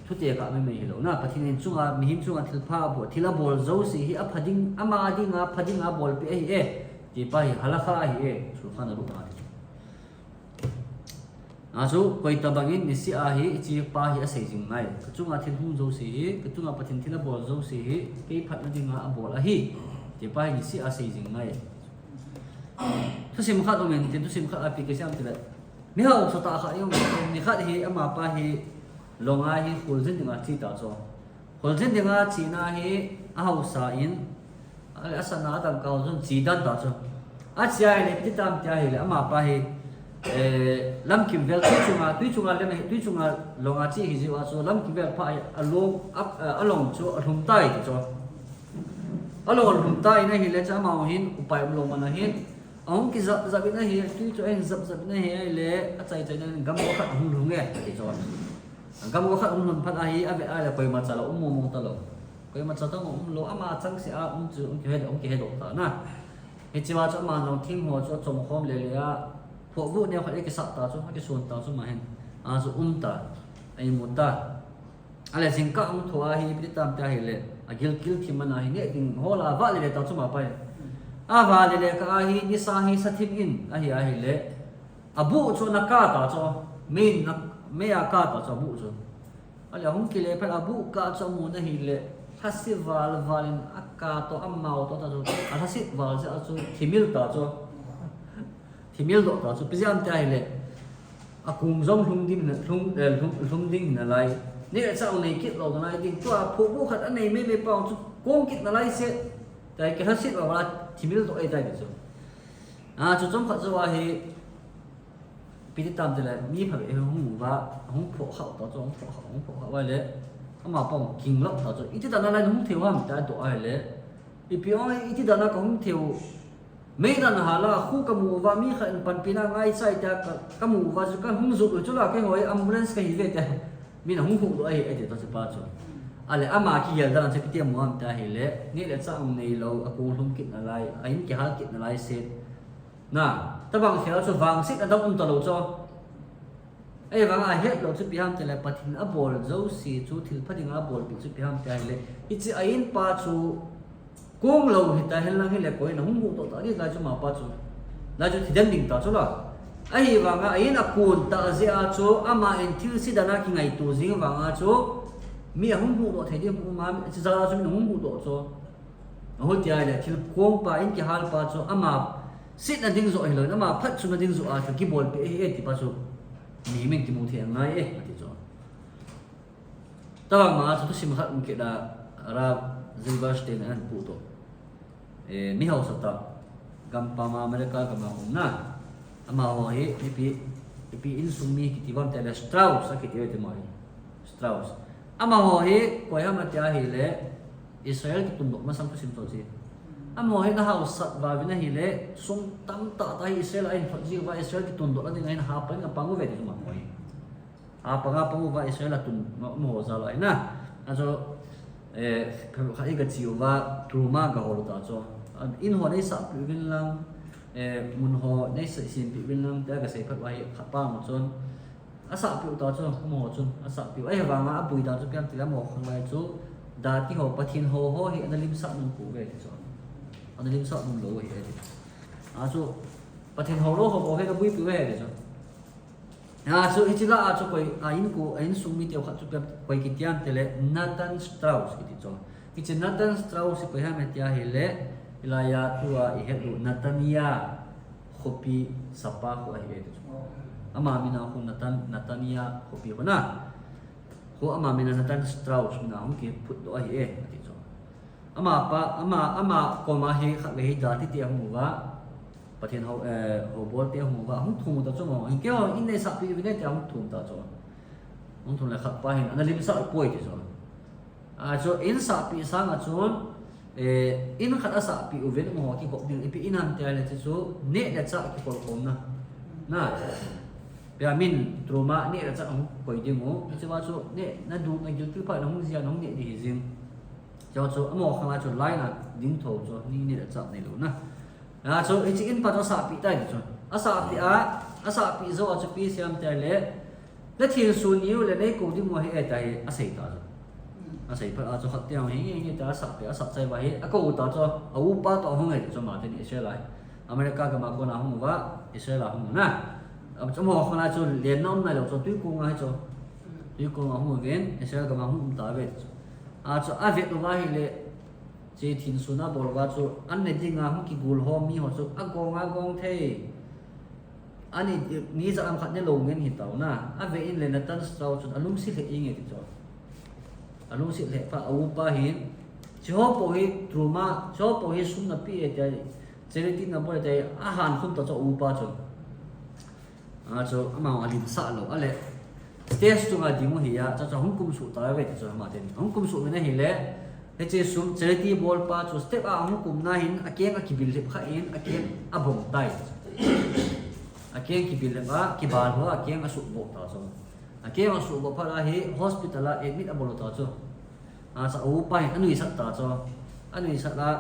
thutekah maimai hilou na, Pathen in chunga, mihem chunga thil pha abol, thil abol jouse hi apha ding, ama dinga pha dinga abolpeh ahi e ti pa hi halakha ahi e, Shulchan Aruch a ti chu. Achu, koitabang in niseh a hi, hiche pa hi asei jing ngai. Kachunga thil hung jouse hi, kachunga Pathen thil abol jouse hi, kei phatna dinga abol ahi, ti pa hi niseh a sei jing ngai. Thusim khat um in, tin thusim khat a ipi kisei ham tile, mi hausa tah khat i um in, nikhat hi ama pa hi longa hi kholjin dinga che ta chu. Kholjin dinga chena hi ahausa in, a, asana adangka ho chun che dan ta chu. Ache ahile, ipi ti tam ti ahile, ama pa hi, eh, lamkim vel tui chunga, tui chunga lem, tui chunga longa che ahi jeh a chu, lamkim vel pha a, along, a, along chu alhum tai ti chu. Alolhung tan ahile chu amau hin upai umlou man ahin. Ahung kijap jap in ahi, tui chu ahin jap jap in ahi, ahile achai chai in gam go khat ahung lhung e, ati chu. Gam go khat ahung lhun phat ahi, ave ahile koimacha la um mong mong talou. Koimacha tong umlou, ama changseh a um chu, um kihe, um kihedoh tan a. Hichea chu ama jong thing ho chu achom khom le le a, phohbuh neo khat akisah ta chu, akison ta chu ama hin. Achu um ta, a imu ta. Ahile jingkah ahung thou ahi, ipi ti tam tia ahile, agilkel thim ana hi, neh ding hol a avah le le ta chu ama pa hi. Avah le le kah ahi, nisa hi sa thim in ahi ahile, abuh chu ana kah ta chu, mei in, mei a kah ta chu abuh chu. Ahile ahung kile phat abuh kah chu amun ahile, lhaset val val in akah toh, amao toh ta chu, alhaset val jeh a chu thimil ta chu. Thimil doh ta chu, ipi jeh ham tia ahile, akong jong lhung ding, lhung, eh, lhung, lhung ding nalai. Neh le chah nei kit lou nalai ding. Tua phohbuh khat anei mei mei pa chu kong kit nalai seh. Tia kilhaset val val a thimil doh ahitai ti chu. Achu chomkhat jou ahi, ipi ti tam tile, mi phabep hung uva, hung phoh khah ta chu, hung phoh khah, hung phoh khah uva le, ama pa hung kinglap ta chu, iti dan a lai nahung thei u ham tia adoh ahile, ipi ong, iti dan a kahung thei u, mei dan a hal a, khu kamu uva, mi khat in panpina ngaichai tia ka, kamu uva chu kahung jot u chu la, keiho hi ambulance kahi ve tia, min ahung huhdoh ahi, ati ta chu pa chu. Ahile ama kigel dan a chu ipi ti amu ham tia ahile, neh le chah neilou, akong lhung kit nalai, a in kihal kit nalai seh. Na, tabang khel chu vangsetna dang um talou chu. Ahivanga ahet lou chu ipi ham tile Pathen in abol jouse chu thilpha dinga abolpeh chu ipi ham tia ahile, hiche a in pa chu kong lou hita henlang hile koi in ahung huhdoh ta ding lai chu ama pa chu. Lai chu thidem ding ta chu la. Ahivanga a in akon ta jeh a chu ama in thilse dan a kingaito jing vanga chu mi ahung huhdoh thei ding um a, hiche jal a chu min ahung huhdoh chu. Ahu tia ahile, thil kong pa, in kihal pa chu ama setna ding joh hilou in, ama phatchomna ding joh a chu kibolpeh ahi e ti pa chu mihem in kimu thei angai e, ati chu. Tabang ma chu thusim khat um kit a, Rav Zilberstein in ahin pudoh. Eh, mi haosa tah, gampam a America gam a um na. Amaho hi, ipi, ipi insung mi kiti uvam tile Strauss akiti uve ti amaho hi. Strauss. Amaho hi, koi ham tia ahile, Israel kitundoh masang thusim chu ahi. Amaho hi ana haosat uvin ahile, sum tamtah tah hi Israel a ahin lhut jiuva, Israel kitundohna dinga ahin hapang, apang uve ti chu amaho hi. Apang, apang uva Israel a tun, amaho jal a ahi na. Achu, eh, kha i gache uva, Truma gahol u ta chu. In ho neisahpeh uvin lang, eh, mun ho neisempeh uvin lang, tia gasei phat uva hi, khat pa mu chun. Asahpeh u ta chu, amaho chun, asahpeh u. Ahivanga aboi dan chu ipi ham tile amaho khanglai chu, dati ho, Pathen hou ho hi ana limsah nom pouve ti chu. Ana limsah nom lou ahi e ti. Achu, Pathen hou lou ho bou hi ana boipi uve ti chu. Achu, hiche lah a chu koi, a inko, a insung mite khat chu ipi ham, koi kiti ham tile, Nathan Strauss kiti chu. Hiche Nathan Strauss hi koi ham tia ahile, hilai a tua ihet u Netanya khopi sapa khu ahi e ti chu. Ama min a khu Nathan, Netanya khopi khu na. Khu ama min a Nathan Strauss min a hung kiphutdoh ahi e, ati chu. Ama pa, ama, ama koma hi khatvei hi dati te ahung uva, Pathen hou, eh, houbol te ahung uva, ahung thum u ta chu mo. Hin keiho in neisahpeh uvin e tia ahung thum ta chu. Ahung thum le khat pa hin ana limsah poi ti chu. Achu in sahpeh sang a chun, eh, in khat asahpeh uvin amaho kikop ding, ipi in ham tia ahile chu, neh le chah kikolkhomna. Na, ipi ham, Truma neh le chah ahung koi ding u. Hichea chu neh, naduh, nagilkel phat in nahung jia, nahung neh ding hi jing. Chua chu amaho khanglai chu line a ding tho chu, ni neh le chah neilou na. Achu, hiche in pa chu asahpeh tai ti chu. Asahpeh a, asahpeh jou a chu ipi asei ham tia ahile, nathinsun niu le neikou ding u ahi e tia hi asei ta chu. Asei phat a chu khat te hung hi, hi, hi tia asahpeh, asah chai uva hi, akou ta chu, a upa toh ahung e ti chu ama teni Israel a hi. America gam a kona hung uva, Israel a hung u na. Achu amaho khanglai chu lenna um nailou chu, tuikong a hi chu. Tuikong a hung uvin, Israel gam a hung um tauve ti chu. Achu avet uva ahile, hiche thinsun abol uva chu, an ne dinga hung kigol ho mi ho chu, agong, agong thei. Ani, ni jat ham khat ne lou ngen hi tau na. Ave in le Nathan Strauss chun alungset lheh inge ti chu. Alungset lheh phat a upa hin, hiche ho pou hi Truma, hiche ho pou hi sum napeh e tia, charity nabol e tia, ahan khum ta chu a upa chun. Achu, ama alimsah lou, ahile, stage chunga ding u hi a, chu chu hung kumsuh tauve ti chu ama teni. Hung kumsuh uvin ahile, Hiche sum charity bolpa chu step a ahung kumna hin akeng akibil lhep kha in akeng abong tai. Akeng kibil lhep a, kibal ho akeng asuhboh ta chu. Akeng asuhboh phat a hi hospital a admit abol ta chu. Acha upa hin anuisat ta chu. Anuisat a,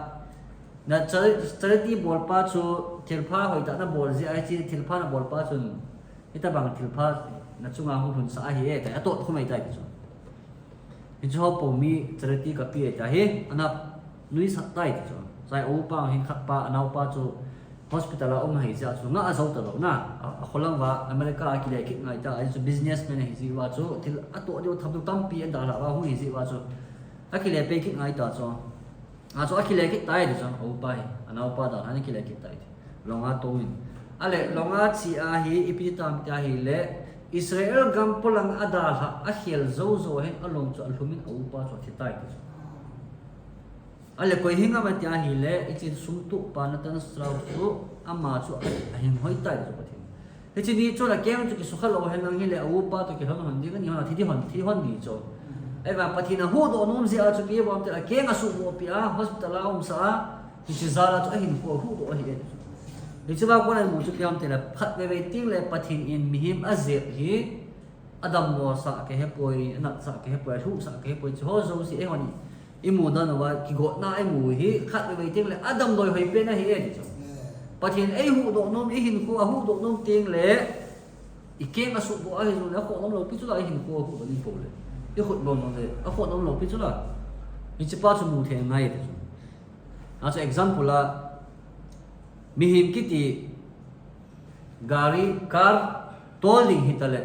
na chari-, charity bolpa chu thilpha hoitah nabol jeh a hiche thilpha nabolpa chun hitabang thilpha nachunga hung lhunsah ahi e, tia atot khum ahitai ti chu. Hiche ho pou mi charity kape e tia hi, ana nuisat tai ti chu. Chai upa hin khatpa, anaopa chu hospital a um ahi jeh a chu, nga ajou talou na, a, akholang uva, America a kile kit ngai ta, ahi chu businessman ahi jeh uva chu, thil atoh diu tham ding tampi adalhah uva hung hi jeh uva chu, akile pei kit ngai ta chu. Achu akile kit tai ti chu, aupa hi, anaopa dan, ana kile kit tai ti. Longa touvin. Ale, longa che a hi, ipi tam tia hile, Israel gam polang adalhah, akhel jou jou hin, along chu alhum in aupa chu athi tai ti chu. Ale, koi hing ham atia hile, hiche sum tuhpa Nathan Strauss chu, ama chu a, ahinghoi tai chu Pathen. Hiche ni chun akeng chu kisukha lou henlang hile, aupa toh kilhon hon ding, ani hon athi ding hon, thi hon ding chu. Ahivang Pathen ahuhdoh nom jeh a chu ipi bol ham tile, akeng asuhboh peh a, hospital a umsah a, hiche jal a chu ahinkho ahuhdoh ahi e. Hiche a kona imu chu ipi ham tile, khatvei vei tengle Pathen in mihem ajep hi, adammo sah kahepoi, anatsah kahepoi, alhuhsah kahepoi, hiche ho jouse eihon imu dan uva, kigotna imu hi, khatvei vei tengle, adamlou hoipen ahi e ti chu. Pathen eihuhdoh nom, ihinkho ahuhdoh nom tengle, ikeng asuhboh ahi jongle, akhoh nom lou pi chu la, ihinkho ahuhdoh ding poule. Ikhut bom jongle, akhoh nom lou pi chu la. Hichepa chu mu thei ngai ti chu. Achu example a, mihem kiti, gari, car, tol ding hitale.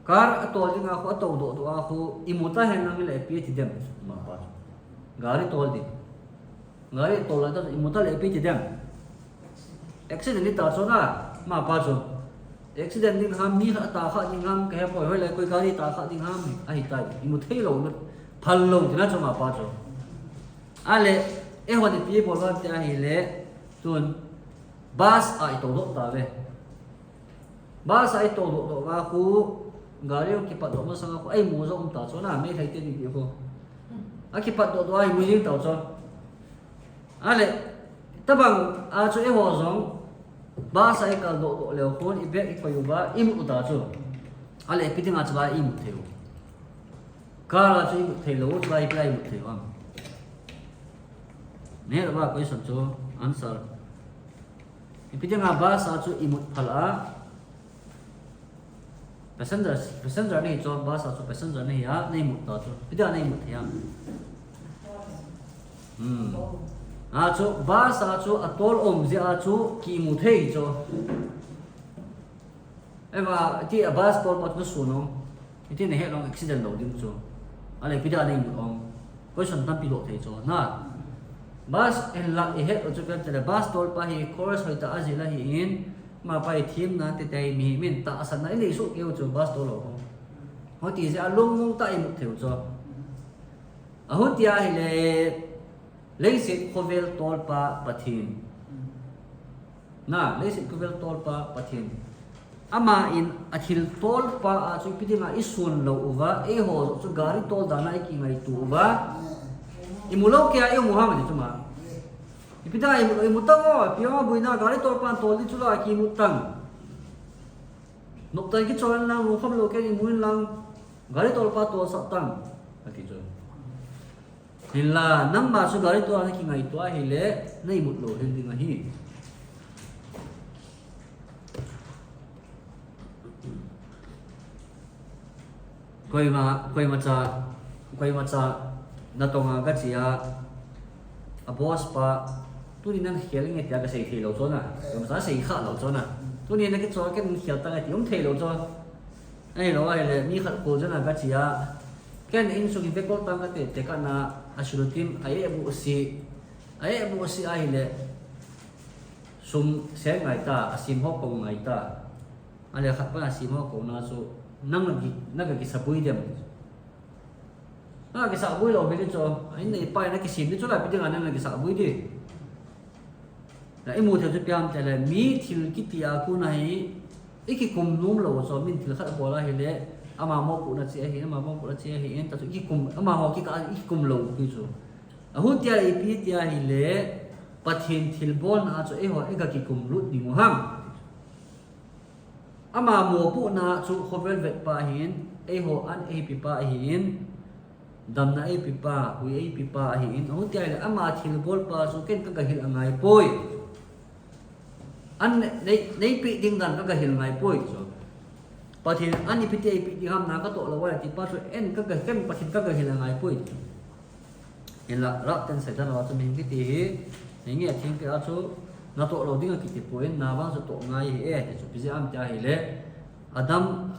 Car atol ding a khu, atou doh doh a khu, imu ta henlang hile ipi ati dem, mapa chu. Gari tol ding. Gari tol lai ta, imu ta le ipi ati dem. Accident hita chu na, mapa chu. Accident ding ham, mi khat atah kha ding ham, kahepoi, hoilai koi gari tah kha ding ham, ahitai. Imu thei lou, phal lou tina chu mapa chu. Ale, eihon ipi bol ham tia hile, tun, bus a itou doh tauve. Bus a itou doh doh uva khu, gari hung kipat doh masang a khu, aimu jong um ta chu na, Meitei te ni ti khu. Akipat doh doh a imu jing tau chu. Ale, tabang a chu eiho jong, bus a ikal doh doh leu khun, i bag ikoi uva, imut u ta chu. Ale, ipi dinga chu la imut thei u. Car a chu imut thei lou, chu la ipi la imut thei u ham. Nehlou va question chu, answer. Ipi dinga bus a chu imut phal a. Passenger, passenger nahi chu, bus a chu passenger nahi a, naimut ta chu. Ipi dinga naimut thei ham. Hmm. A chu, bus a chu, atol um jeh a chu, kimu thei chu. Eva, iti a bus tolpa chu nasun u. Iti nahet lou accident lou ding chu. Ale ipi dinga naimut u. Question tampi doh thei chu. Na. Bus in la ihet u chu ipi ham tile bus tolpa hi course hoitah a jil ahin. Mapa hi themna tete mihem in tahsanna inei soh kei u chu bus tol lou u. Hoti jeh a lungmong tah a imut thei u chu. Ahung tia hile leiset khovel tolpa Pathen. Na, leiset khovel tolpa Pathen. Ama in athil tolpa a chu ipi dinga isun lou uva, eiho joh chu gari tol dan a ikingaito uva. Imu lou kei a imu ham ati chu ma. Ipi dinga imu, imu tang o, ipi ham boina gari tolpa tol ding chu la kimu tang. Noptah in kichol in lang, lungkham lou kei in imu in lang, gari tolpa tolsah tang. Ati chu. Hinla, nangma chu gari tol a nakingaito ahile, naimut lou hel ding ahi. Koima, koimacha, koimacha, natong a kache a, a boss pa, tuni nakhel nge tia kasei thei lou chu na. Koimacha sei kha lou chu na. Tuni nakichol ken khel tang e ti um thei lou chu. Ahilou ahile, mi khat kol jona kache a. Ken insung in vekol tang kate, tekah na, a sulutim, a eh bu si. A eh bu si ahile, sum seng ngai ta, a sim ho kong ngai ta. Ale khat pa a sim ho kong na chu, nang na ki, na ka kisabui dem. Na kisabui lou hel ding chu, a in nei pai na kisim ding chu la ipi dinga nang na kisabui ding. Na imu thei chu ipi ham tile, mi thil kiti a kon a hi, ikikum nom lou chu, min thil khat abol ahile, Ama mopohna cheh ahin, ama mopohna cheh ahin, ta chu ikikum, amaho kikah a ikikum lou pi chu. Ahung tia ipi tia ahile, Pathen thilbolna a chu eiho, eiga kikum lut ding u ham. Ama mopohna chu khovel vetpa ahin, eiho an eipipa ahin, damna eipipa, hui eipipa ahin, ahung tia ahile, ama thilbolpa chu ken kaga hil angai poi. An nei, neipeh ding dan kaga hil ngai poi chu. Pathen an ipi tia eipeh ding ham na katoh lou a ti pa chu, en kaga, ken Pathen kaga hil angai poi. Hinla, Rab ten Satan a chu mihem kiti hi, hinge thingpel a chu, natoh lou ding akiti poi, navang chu toh ngai ahi e, ti chu ipi jeh ham tia ahile, Adam,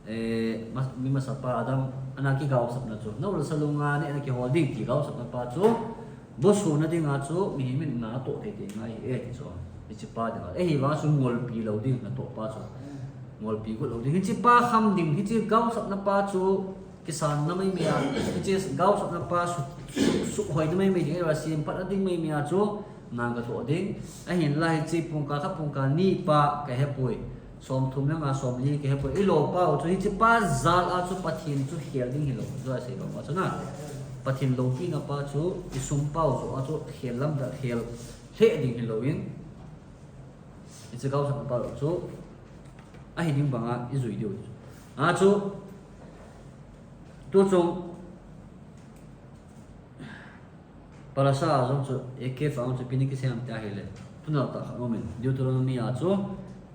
eh, mas-, mi masapa Adam, ana kigaosapna chu, na ulsa lunga neh na kihol ding ti gaosapna pa chu, bosona dinga chu, mihem in natoh thei thei ngai ahi e, ti chu, hiche pa dinga, ahivang chu ngolpi lou ding natoh pa chu, ngolpi got lou ding, hiche pa kham ding, hiche gaosapna pa chu, kisanna maimai a, hiche gaosapna pa su, su, suhoina maimai ding, ahivang semphatna ding maimai a chu, nang katoh ding. Ahinla hiche pungkal khat pungkal ni pa kahepoi. Somthum le nga somli kahepoi. Ilou pau chu hiche pa jal a chu Pathen chu khel ding hilou. Chu asei lou pa chu na. Pathen loupina pa chu isum pau chu a chu khel lamda khel lheh ding hilou in. Hiche gaosapna pa chu ahi ding banga ijui diu. A chu tuchung Parasha a jong chu, Ekev a jong chu ipi kisei ham tia ahile, thunal tah khat aumin, Deuteronomy a chu,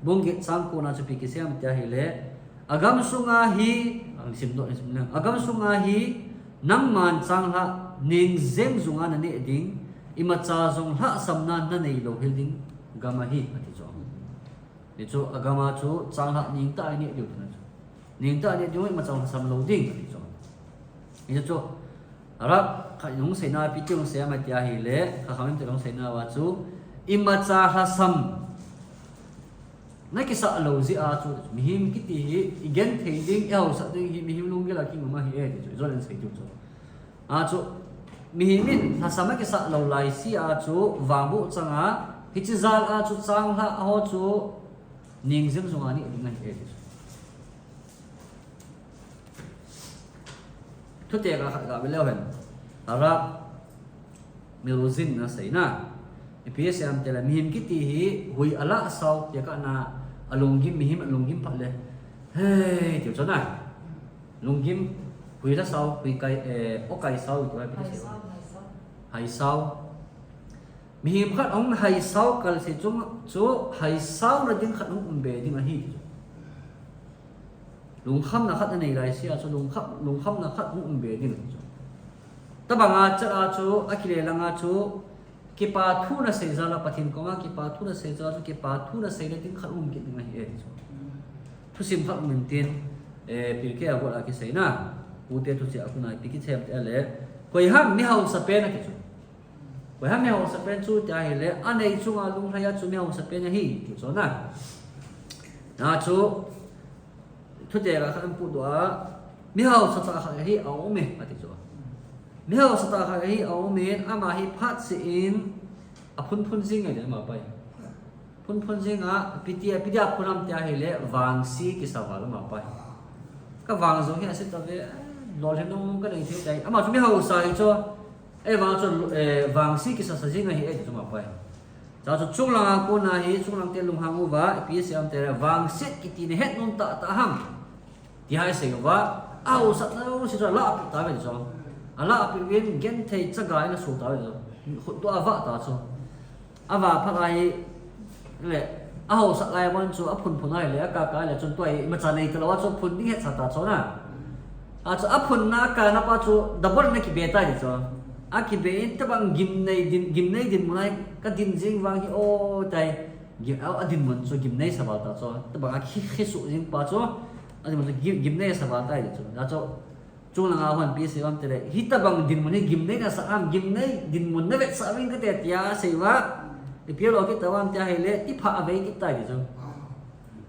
bung get chang ko na chu ipi kisei ham tia ahile, agam sunga hi, ang simdoh, sim lang, agam sunga hi, nangman changlhah ning jeng junga naneh ding, imacha jong lhahsamna nanei louhel ding gam ahi, ati chu. Hichu agam a chu changlhah ningtah a ineh diu tina chu. Ningtah a ineh diu, imacha lhasam lou ding, ati chu. Hichu, Rab khat in hung seina, ipi ti hung sei ham tia ahile, Chachamim ten hung seina uva chu, imacha lhasam nakisah lou jeh a chu, mihem kiti hi, igenthei ding, ihaosat ding hi, mihem lunggel a kingam ahi e, ti chu, ijol in sei diu chu. A chu, mihem in lhasam akisah lou laise a chu, vangboh chang a, hiche jal a chu changlhah ho chu, ning jeng junga neh ding ahi e ti chu. Thuteka khat ga ve leu hen. Harav miruzin ana seina. Ipi asei ham tile, mihem kiti hi hui alah sao, tia kana alunggim, mihem alunggim phat le. Hei, tiu chu na. Lunggim, hui la sao, hui kai, eh, o kai sao, tua ipi ti sei. Hai sao, hai sao. Hai sao. Mihem khat ahung hai sao kal se chung chu hai sao na ding khat hung um be ding ahi. Lungkhamna khat anei laise a chu lungkham, lungkhamna khat hung um be ding ahi chu. Tabanga chet a chu, akile langa chu, kipa thu nasei jal a, Pathen koma kipa thu nasei jal a chu, kipa thu nasei na ding khat um kit ding ahi e ti chu. Thusim khat um intin, eh, Pirkei Avot a kiseina, pute thusim a kona ipi kisei ham tile, koiham mihaosa pen ati chu. Koiham mihaosa pen chu tia ahile, anei chunga lunglhai a chu mihaosa pen ahi, ti chu na. Na chu, thuteka khat ahin podoh a, mihaosa tah khat hi aum e, ati chu. Mihaosa tah khat hi aum in, ama hi phat seh in, aphunphun jing ngai le ama pai. Phunphun jing a, ipi ti, ipi dia phun ham tia ahile, vangse kisa val ama pai. Ka vang jong hi ase tave, lolhin nung kanei thei tai. Ama chu mihaosa hi chu, eh, vang chu, eh, vangse kisasa jing ahi e ti chu ama pai. Chua chu chunglang a kona hi, chunglang te lunghang uva, ipi asei ham tile, vangset kiti nahet nom tahtah ham. Ti hai asei uva, ahaosatna jouse chu alahpeh tauve chu. Alahpeh uvin genthei chaga in aso tauve chu. Khutdoh a avah ta chu. Avah phat a hi, le, ahaosat lai a bon chu aphunphun a ahile, akaka le chun tua hi imacha nei talou a chu phun ding hetsah ta chu na. A chu aphunna akana pa chu double in akibe tai ti chu. Akibe in tabang gimnei din, gimnei dinmun a kadin jing vang hi o tai. Gim, a, adinmun chu gimnei sa val ta chu. Tabang akhi, khi suh jing pa chu. Adinmun chu gim, gimnei sa val tai ti chu. A chu, chunglang a hon ipi asei uvam tile, hitabang dinmun hi gimnei nasah ham, gimnei dinmun navetsah uvin kate tia asei uva. Ipi alo kit tauvam tia ahile, tiphah avei kit tai ti chu.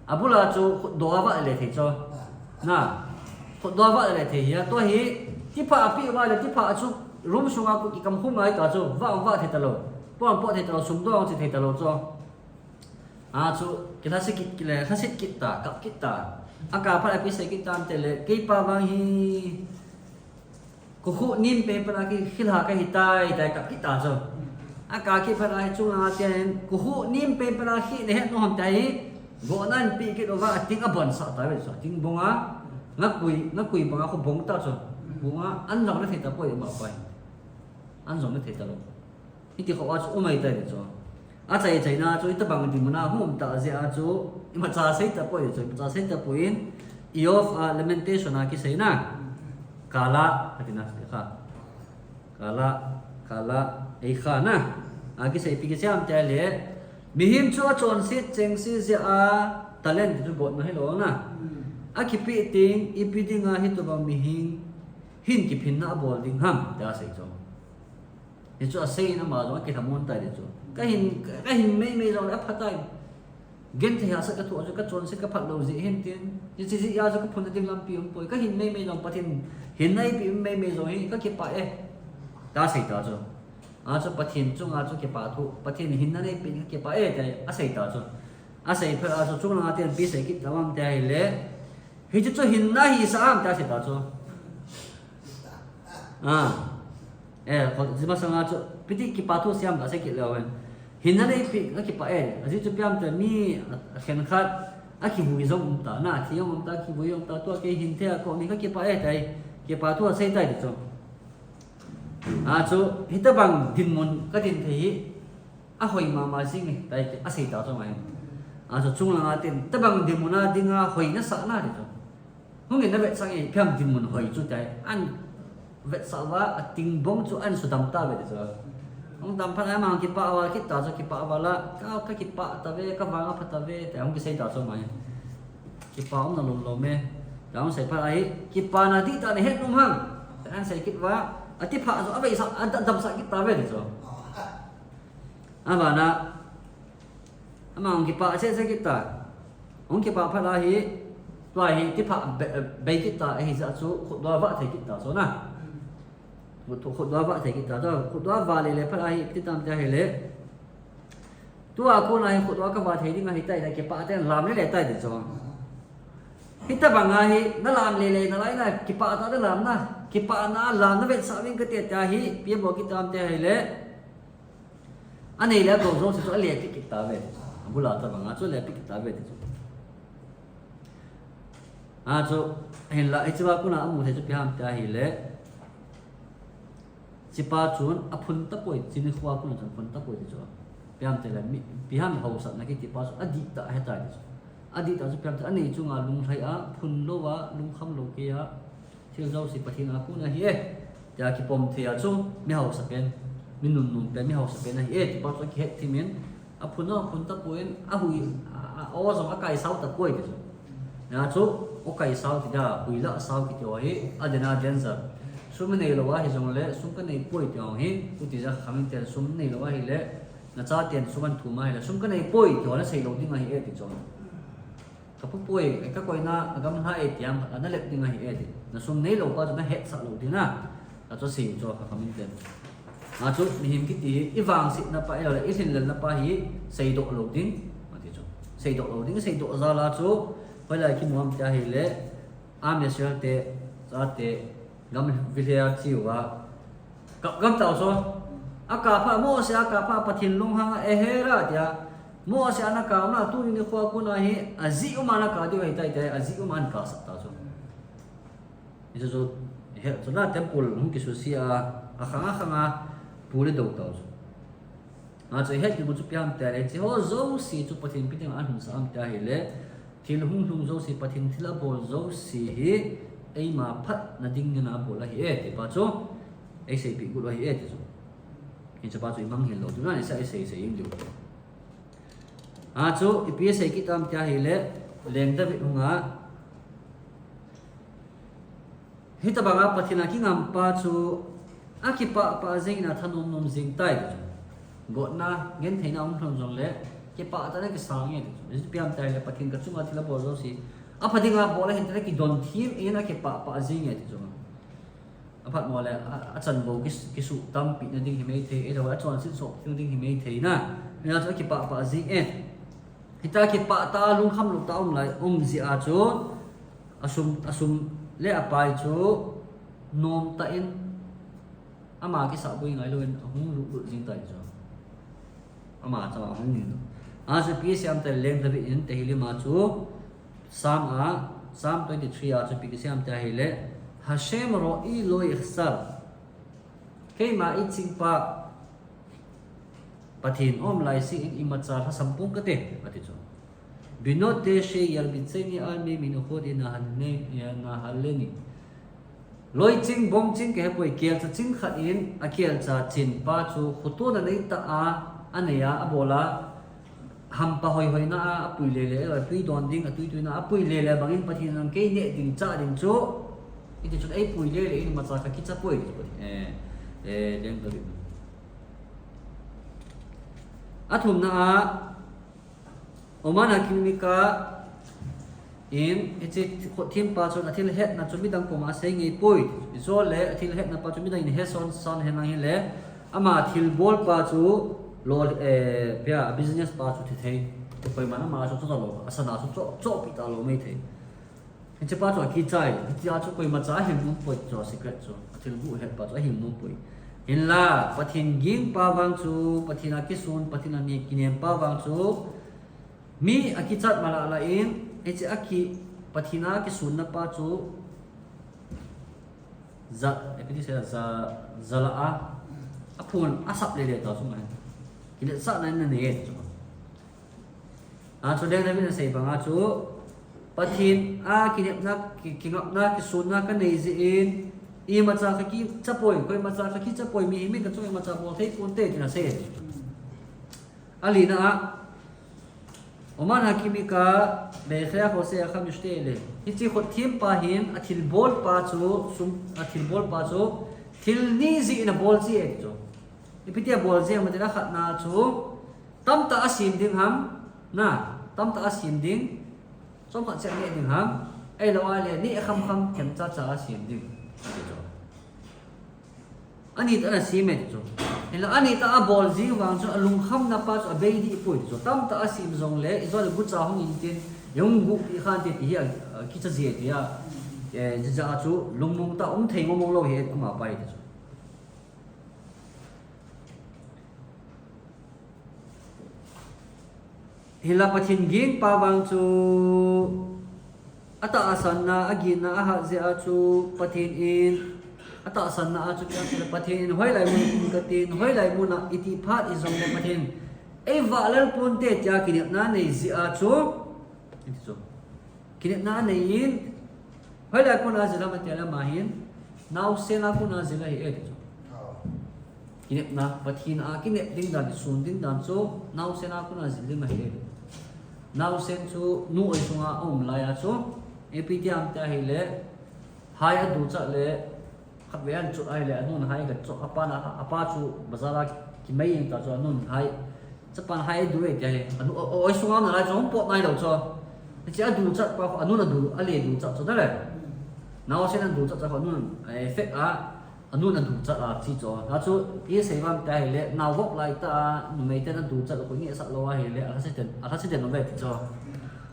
Abul a chu khutdoh a avah le thei chu. Na, khutdoh a avah le thei hi a, tua hi, tiphah apeh uva le, tiphah a chu room sunga khu kikamkhum ngai ta chu, vah vah thei talou. Pon pot thei talou, sumdoh che thei talou chu. Achu, kilhasit kit, kilhasit kit ta, kap kit ta. Akap phat a ipi sei kit tam tile, keipa vang hi, kokhuh nim pen pen a ki, kilha kahi tai, tai kap kit ta chu. Akap kit phat a hi chunga ten, kokhuh nim pen pen a ki, nahet nom ham tia hi, gonan pi kit uva, ating abonsah tave chu, ating bong a, ngakui, ngakui bang a khu bong ta chu. Bong a, an jong nathei tapoi, ima pai. An jong nathei talou. Hiti kho a chu um ahitai ti chu. Achai chaina chu hitabang dinmun a hung um ta jeh a chu imacha sei tapoi chu, imacha sei tapoi in, Iyov a, Lamentation a kiseina. Kala, atina kha. Kala, kala, ei kha na. A kisei ipi kisei ham tile, mihem chu achonset chengse jeh a talent chu gotna hilou na. Akipeh teng ipi dinga hitobang mihem hin kiphinna abol ding ham, tia asei chu. Hichu asei in ama jong akilhamon tai ti chu. Kahin, kahin meimei jongle aphatai. Genthei hahsat kathoh chu kachonset kaphat lou jeh hin tin. Hiche jeh a chu kaphunna ding lampi umpoi. Kahin meimei jong Pathen hinna eipeh meimei jong hi kakipah e, tia asei ta chu. Achu Pathen chunga chu kipathu, Pathen hinna eipeh kakipah e, tia asei ta chu. Asei phat a chu chunglanga ten ipi sei kit tam ham tia hile, hiche chu hinna hisah ham tia asei ta chu. A, eh, kho, hiche masanga chu ipi ti kipathu sei ham tia sei kit leu hen. Hinna neipeh kakipah e. Ajeh chu ipi ham tile mi a, akhenkhat akivui jong um ta, na, athi jong um ta, akivui jong um ta, tua kei hin thei a kon hi kakipah e, tia kipathu asei tai ti chu. Achu hitabang dinmun kadin thei hi ahoi mama jing e, tia asei ta chu mai. Achu chunglanga ten, tabang dinmun a dinga hoi nasah na ti chu. Hung in navetsah nge, ipi ham dinmun hoi chu tia. An vetsah uva, ating bong chu an sudam tave ti chu. Hung dam phat a ama kipah val kit ta chu, kipah val a, ka, kakipah tave, kavang apha tave, tia hung kisei ta chu mai. Kipah umna lom lom e. Tia hung sei phat a hi, kipana dihtah nahet nom ham, tia asei kit uva, atiphah chu aveisah, adamsah kit tave ti chu. Abana, ama hung kipah cheh cheh kit ta. Hung kipah phat a hi, tua hi tiphah be-, bei kit ta, ahijeh chu khutdoh vah thei kit ta chu na. Khut, khutdoh vah thei kit ta chu, khutdoh vah lele phat a hi, ipi ti tam tia hile, tua kona hi khutdoh kavah thei ding ahitai, tia kipah ten lam lele tai ti chu. Hitabang a hi, nalam lele nalai na, kipah tah a nalam na, kipah na lam navetsah ving kate tia hi, ipi abol kit tam tia hile, anei le agou jouse chu alepeh kit tave. Abul a tabang a chu alepeh kit tave ti chu. Achu, hinla, hichea kona amu thei chu ipi ham tia hile, hichepa chun aphun tapoi, hiche nikhoa kona chun aphun tapoi ti chu. Ipi ham tile, mi, ipi ham haosatna kiti pa chu adihtah ahetai ti chu. Adihtah chu ipi ham tile, anei chunga lunglhai a, phun lou a, lungkham lou kei a, thil jouse Pathen a kon ahi e, tia kipom thei a chu, mi hausa pen, mi nunnom pen, mi hausa pen ahi e, ti pa chu akihet thim in, aphun a, aphun tapoi in, ahui, a, a, aw jong akaisau tapoi ti chu. Hia chu, aw kaisau ti dia, hui lah sau kiti ho hi, aden a danger. Sum inei lou a hijongle, sum kanei poi ti ho hi, chuti jeh a khamin ten sum inei lou ahile, nachaten sum ahin thum ahile, sum kanei poi ti ho nasei lou ding ahi e ti chu. Kapu poi, kakoina, nagamla e ti ham, nalep ding ahi e ti. Nasum neilou pa chu nahetsah lou ding na. Achu asei chu khamin ten. Achu mihem kiti hi, ivangsetna pa, ilhinlelna pa hi, seidoh lou ding. Ati chu. Seidoh lou ding, seidoh jal a chu, hoilai kimu ham tia hile, Am Israel te, chate, gam vilhei a chiuva, kap gam tau chu. Akap phat, Mose akap phat, Pathen lunghang a, "Ehe ra," tia. Mose ana kap na, tuni nikhoa kona hi, ajeh um a nakap diu ahitai, tia, ajeh um a ahin kapsah ta chu. Hichu chu, he, chu na temple hung kisuse a, akhang akhang a, pu le dou tau chu. Achu ihet diu chu ipi ham tile, hiche ho jouse chu Pathen ipi dinga ahin hunsah ham tia hile, thil hunglhung jouse, Pathen thil abol jouse hi, eima phatna ding dingin abol ahi e, ti pa chu, eiseipeh got u ahi e, ti chu. Hiche pa chu imang hel lou diu na, isa isei sei in diu. Achu, ipi asei kit tam tia hile, Leng David hunga, Hitabanga Pathen a kingam pa chu akipah pah jengin athanom nom jeng tai ti chu. Gotna, gentheina um lhon jongle, kipah tah in akisang e ti chu. Hichu ipi ham tile Pathen kachunga thil abol jouse, apha dinga bol ahin tia kidon them in akipah pah jeng e ti chu. Aphat mo le, a, achan bou kis-, kisuh tampina ding hi maithei, ahilou le achonset sop ding hi maithei na. Hia chu akipah pah jeng e. Hita kipah tah a lungkham lou tah a um lai, um jeh a chu, asum, asum le apai chu nom tah in, ama kisah boi ngai lou in ahung lut lut jing tai chu. Ama chama hung ni. A chu ipi asei em tile Leng David in Tehillim a chu Psalm a, Psalm twenty-three a chu ipi asei em tile, Hashem ro'i lo ikhsar. Keima eichingpa Pathen aum lai seh in imacha lhasam pong kate, ati chu. Binot teshe yarbitseni almi minukhodi nahaleni. Loiching, bongching kahepoi, kelcha ching khat in, akelcha chin pa chu, khotona nei tah a, anei a, abol a, hampa hoihoi na a, apui lele, atui don ding, atui tui na, apui lele bangin Pathen in kei neh ding, chah ding chu, iti chun eipui lele in imacha kakicha poi, eh, eh, Leng David. Athumna a, Oman Hakimika in, hiche khotthim pa chun athil hetna chu midang koma asei ngei poi. Ijole athil hetna pa chu midang in heson san henlang hile, ama thilbol pa chu lo, eh, pia business pa chu thi thei. Koiman ama chu cho lou, asana chu cho, chohpi talou mai thei. Hiche pa chu akichai, hitia chu koimacha ahil nom poi chu, secret chu. Athilbol het pa chu ahil nom poi. Hinla, Pathen ging pa vang chu, Pathen a kisun, Pathen a ni kinem pa vang chu, mi akichat mala la in, hiche aki, Pathen a kisunna pa chu, ja, ipi ti sei, ja, jala a, aphun, asap lele ta chu mai. Kinepsahna in anei chu. A chu Leng David in asei banga chu, Pathen a kinepna, ki, kingapna, kisunna kanei jeh in, imacha kakicha poi, koimacha kakicha poi, mihem in kachunga imacha bol thei ponte, tin asei. Alina a, Oman Hakimika, Bechea Hosea Khamishte le. Hiche khotthim pa hin, athilbol pa chu, sum, athilbol pa chu, thil ni jeh in abol ji e chu. Ipi ti abol ji em tile khatna chu, tamtah a sem ding ham, na, tamtah a sem ding, chomkhat seh neh ding ham, ahilou a le, neh kham kham themcha cha a sem ding, ati chu. Ani tah a sem e ti chu. Hinla ani tah a bol jing vang chu, alungkhamna pa chu abei dih poi ti chu. Tamtah a sem jongle, ijole gucha hung in tin, ihung guhpi khante ti hi a, a, kicha ji e ti a, eh, jija chu, lungmong tah a um thei mong mong lou hi, ama pa hi ti chu. Hinla Pathen ging pa vang chu atahsanna, agina, ahat jeh a chu Pathen in, atahsanna a chu kei a Pathen in hoilai mun a um katin, hoilai mun a iti phat ijongle Pathen in eivahlel ponte tia kinepna nei jeh a chu, iti chu. Kinepna anei in, hoilai kona jil ham ati le ama hin, naosen a kona jil ahi e ti chu. Kinepna, Pathen a kinep ding dan, sun ding dan chu, naosen a kona jil ding ahi e. Naosen chu, nu oi sunga aum lai a chu, ipi ti ham ti ahile, hai aduchat le, khatvei ahin chot ahile, anun hai ahin chot, apa na, apa chu bazar a kimai jeng ta chu, anun hai, chapan hai aduh e ti ahi, anu, o, o, oi sunga um nalai chu, hung pot nailou chu. Hiche aduchat pa khu, anun adu, ale duchat chu nale. Naosen aduchat chu khu, anun, eh, fake a, anun aduchat a chi chu. Achu, isei vang ti ahile, nao vop lai tah a, numei ten aduchat khu, ngesah lou ahile, alhase den, alhase den uve ti chu.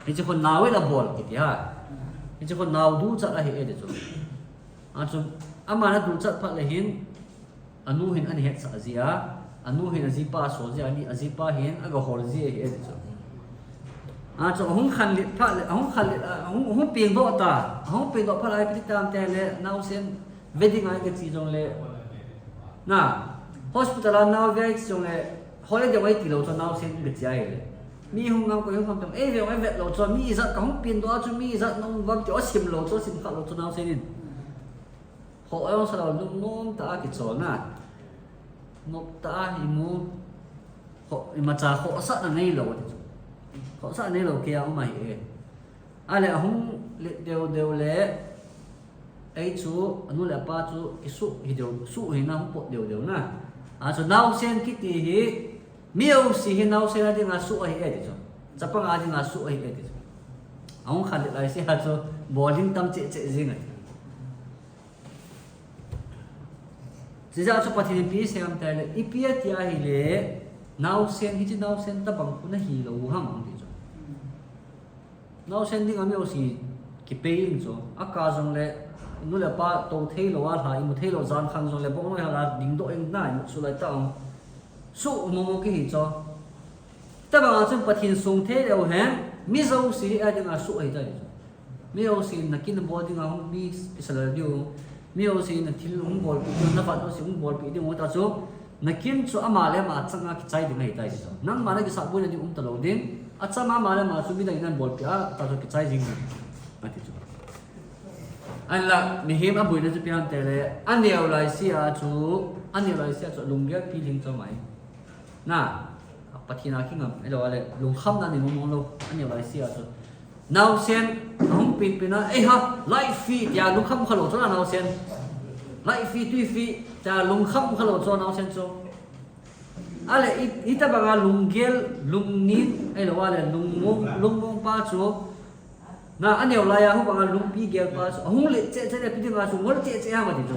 Hiche khu nao in abol kiti ham. Hiche khu nao duchat ahi e ti chu. Achu, aman aduchat phat le hin, anu hin ana hetsah ji a, anu hin ajipa aso ji a, ani, ajipa hin agahol ji ahi e ti chu. Achu, ahung khanlet phat le, ahung khanlet, ahung, ahung pengdoh ta, ahung pengdoh phat le, ipi ti ham ti le, naosen ve ding ahi kachi jongle. Na, hospital a nao ve ahi chi jongle, hol e ding ahi tilou chu naosen kachi ahile. Mi hung ngam koi hung ngam tong, ei ve, ei vet lou chu, mi ijat kahung pengdoh a chu, mi ijat nung vam ti, asim lou chu, asim kha lou chu naosen in. Khoh jong sa lou, lungnom tah a kicholna. Nop tah a imu. Khoh, imacha khohsahna neilou ti chu. Khohsah neilou kei a um ahi e. Ale ahung let deu deu le. Ei chu, anu le apa chu, kisuh hi deu, suh hina hung pot deu deu na. Achu naosen kiti hi, mi jouse hi naosen a dinga suh ahi e ti chu. Chapang a dinga suh ahi e ti chu. Ahung khanlet lai se a chu, bol ding tam cheh cheh jing ati. Chujeh chu Pathen in ipi asei ham ti le, ipi ati ahile, naosen, hiche naosen tabang khu nahi lou ham, ti chu. Naosen dinga mi jouse kipei ding chu. Aka jongle, nu le pa tou thei lou a lha, imu thei lou jan khang jongle, bong noi hala dingdoh in na, imu su lai ta ong. Su momo kihi chu. Tabang a chun Pathen sung thei leu hen, mi jouse a dinga su ahi tai chu. Mi jouse nakin bol dinga hung mi kisalal diu. Mi jouse nathil hung bolpi diu, navat jouse hung bolpi diu ta chu. Nakin chu ama le ama changa kichai ding ahi tai chu. Nangma nakisah boina ding um talou ding. Achama ama le ama chu midang in bolpi a, ta chu kichai ding. Ati chu. Ahinla, mihem aboina chu ipi ham itile, aneo laise a chu, aneo laise a chu lunggel pilhing chu mai. Na, Pathen a kingam, ahilou le, lungkhamna nei mong mong lou, aneo laise a chu. Naosen, ahung penpen a, "Ei ha, life hi," tia lungkham khalou chu na naosen. "Life hi, tui hi," tia lungkham khalou chu naosen chu. Ahile, i, itobanga lunggel, lungnin, ahilou le, lungmong, lungmong pa chu. Na, aneo lai a, hubanga lungpi gel pa chu. Ahung let cheh cheh le, ipi dinga chu, ngol cheh cheh ham ati chu.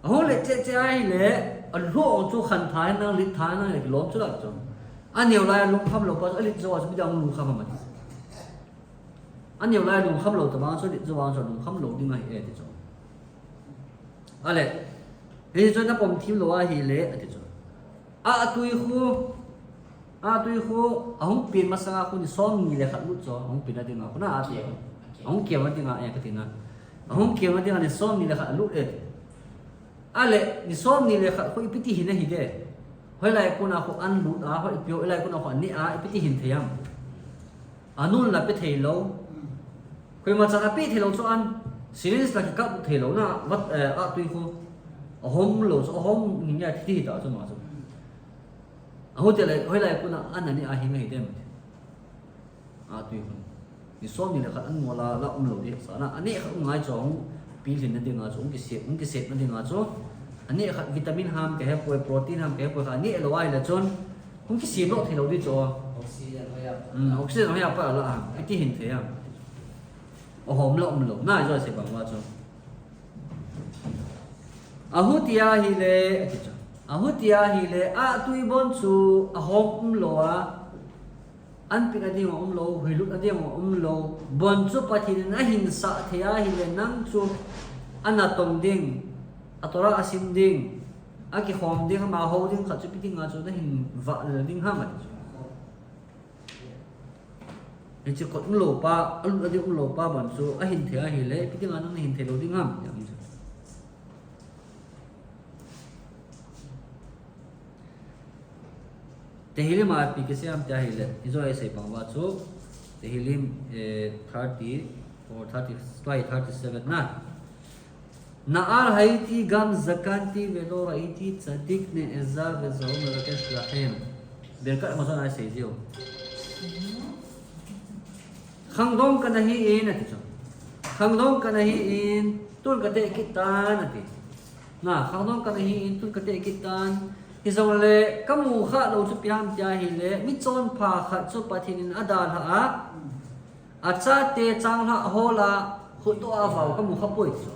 Ahung let cheh cheh ahile, alung chu khan tha hen lang, let tha hen lang, le kilom chu la chu. Aneo lai a lungkham lou pa chu, alet jou a chu, ipi dinga lungkham ham ati. Aneo lai a lungkham lou tobang chu, alet jou a chu, lungkham lou ding ahi e ati chu. Ahile, hichu napom thim lou ahile, ati chu. Ahtui khu, ahtui khu, ahung pen masanga khu ni somni le khat lut chu, ahung pen na dinga khu na ati. Ahung kiam na dinga, e, kati na. Ahung kiam na dinga ni somni le khat lut e. Ahile, ni somni le khat khu ipi ti hin ahi de. Hoilai kona khu an lut a, hoi ipi hoilai kona khu an ne a, ipi ti hin thei ham. Anun la pe thei lou. Koima chan a pe thei lou chu an. Syringe la kikap thei lou na, vat, eh, ahtui khu. Ahom lou chu, ahom ni nia thi thi ta chu ma chu. Ahung te le, hoilai kona an ani a hing ahi dem. Ahtui khu. Ni somni le khat an ngol a la um lou di. Sa na, ane khat um ngai chu, hung pilhin na dinga chu, hung kisep, hung kisep na dinga chu. Ane khat vitamin ham kahepoi, protein ham kahepoi kha, ane lou ahile chun. Hung kisem lou thei lou di chu. Oxygen hoi a. Hmm, oxygen hoi a pa la ham. Iti hin thei ham. Ahom la um lou. Na, ijo sei bang uva chu. Ahuti ahile, ati chu. Ahuti ahile, ahtui bon chu ahom um lou a. An pin a ding a um lou, huilut a ding a um lou. Bon chu Pathen in ahin sah thei ahile nang chu ana tong ding, a Torah a sim ding, a kikhom ding, ama hou ding khat chu ipi dinga chu nahin vah lel ding ham ati chu. Hiche kot um lou pa, alut a ding um lou pa bon chu ahin thei ahile, ipi dinga nang nahin thei lou ding ham, ti ahi chu. Tehillim a ipi kisei ham tia ahile, ijo isei bang uva chu, Tehillim, eh, thirty or thirty, thirty-seven na. Na'al hayiti gam zakanti velo ra'iti tzadik ne'ezar vezot mevakesh lachem. Birkat Hamazon a isei jiu. Khangdong kana hi in, ati chu. Khangdong kana hi in, tun kate kit tan, ati. Na, khangdong kana hi in, tun kate kit tan. Hijongle, kamu kha lou chu ipi ham tia ahile, michonpha khat chu Pathen in adalhah a. Achate changlhah hol a, khutdoh a avao kamu kha poi chu.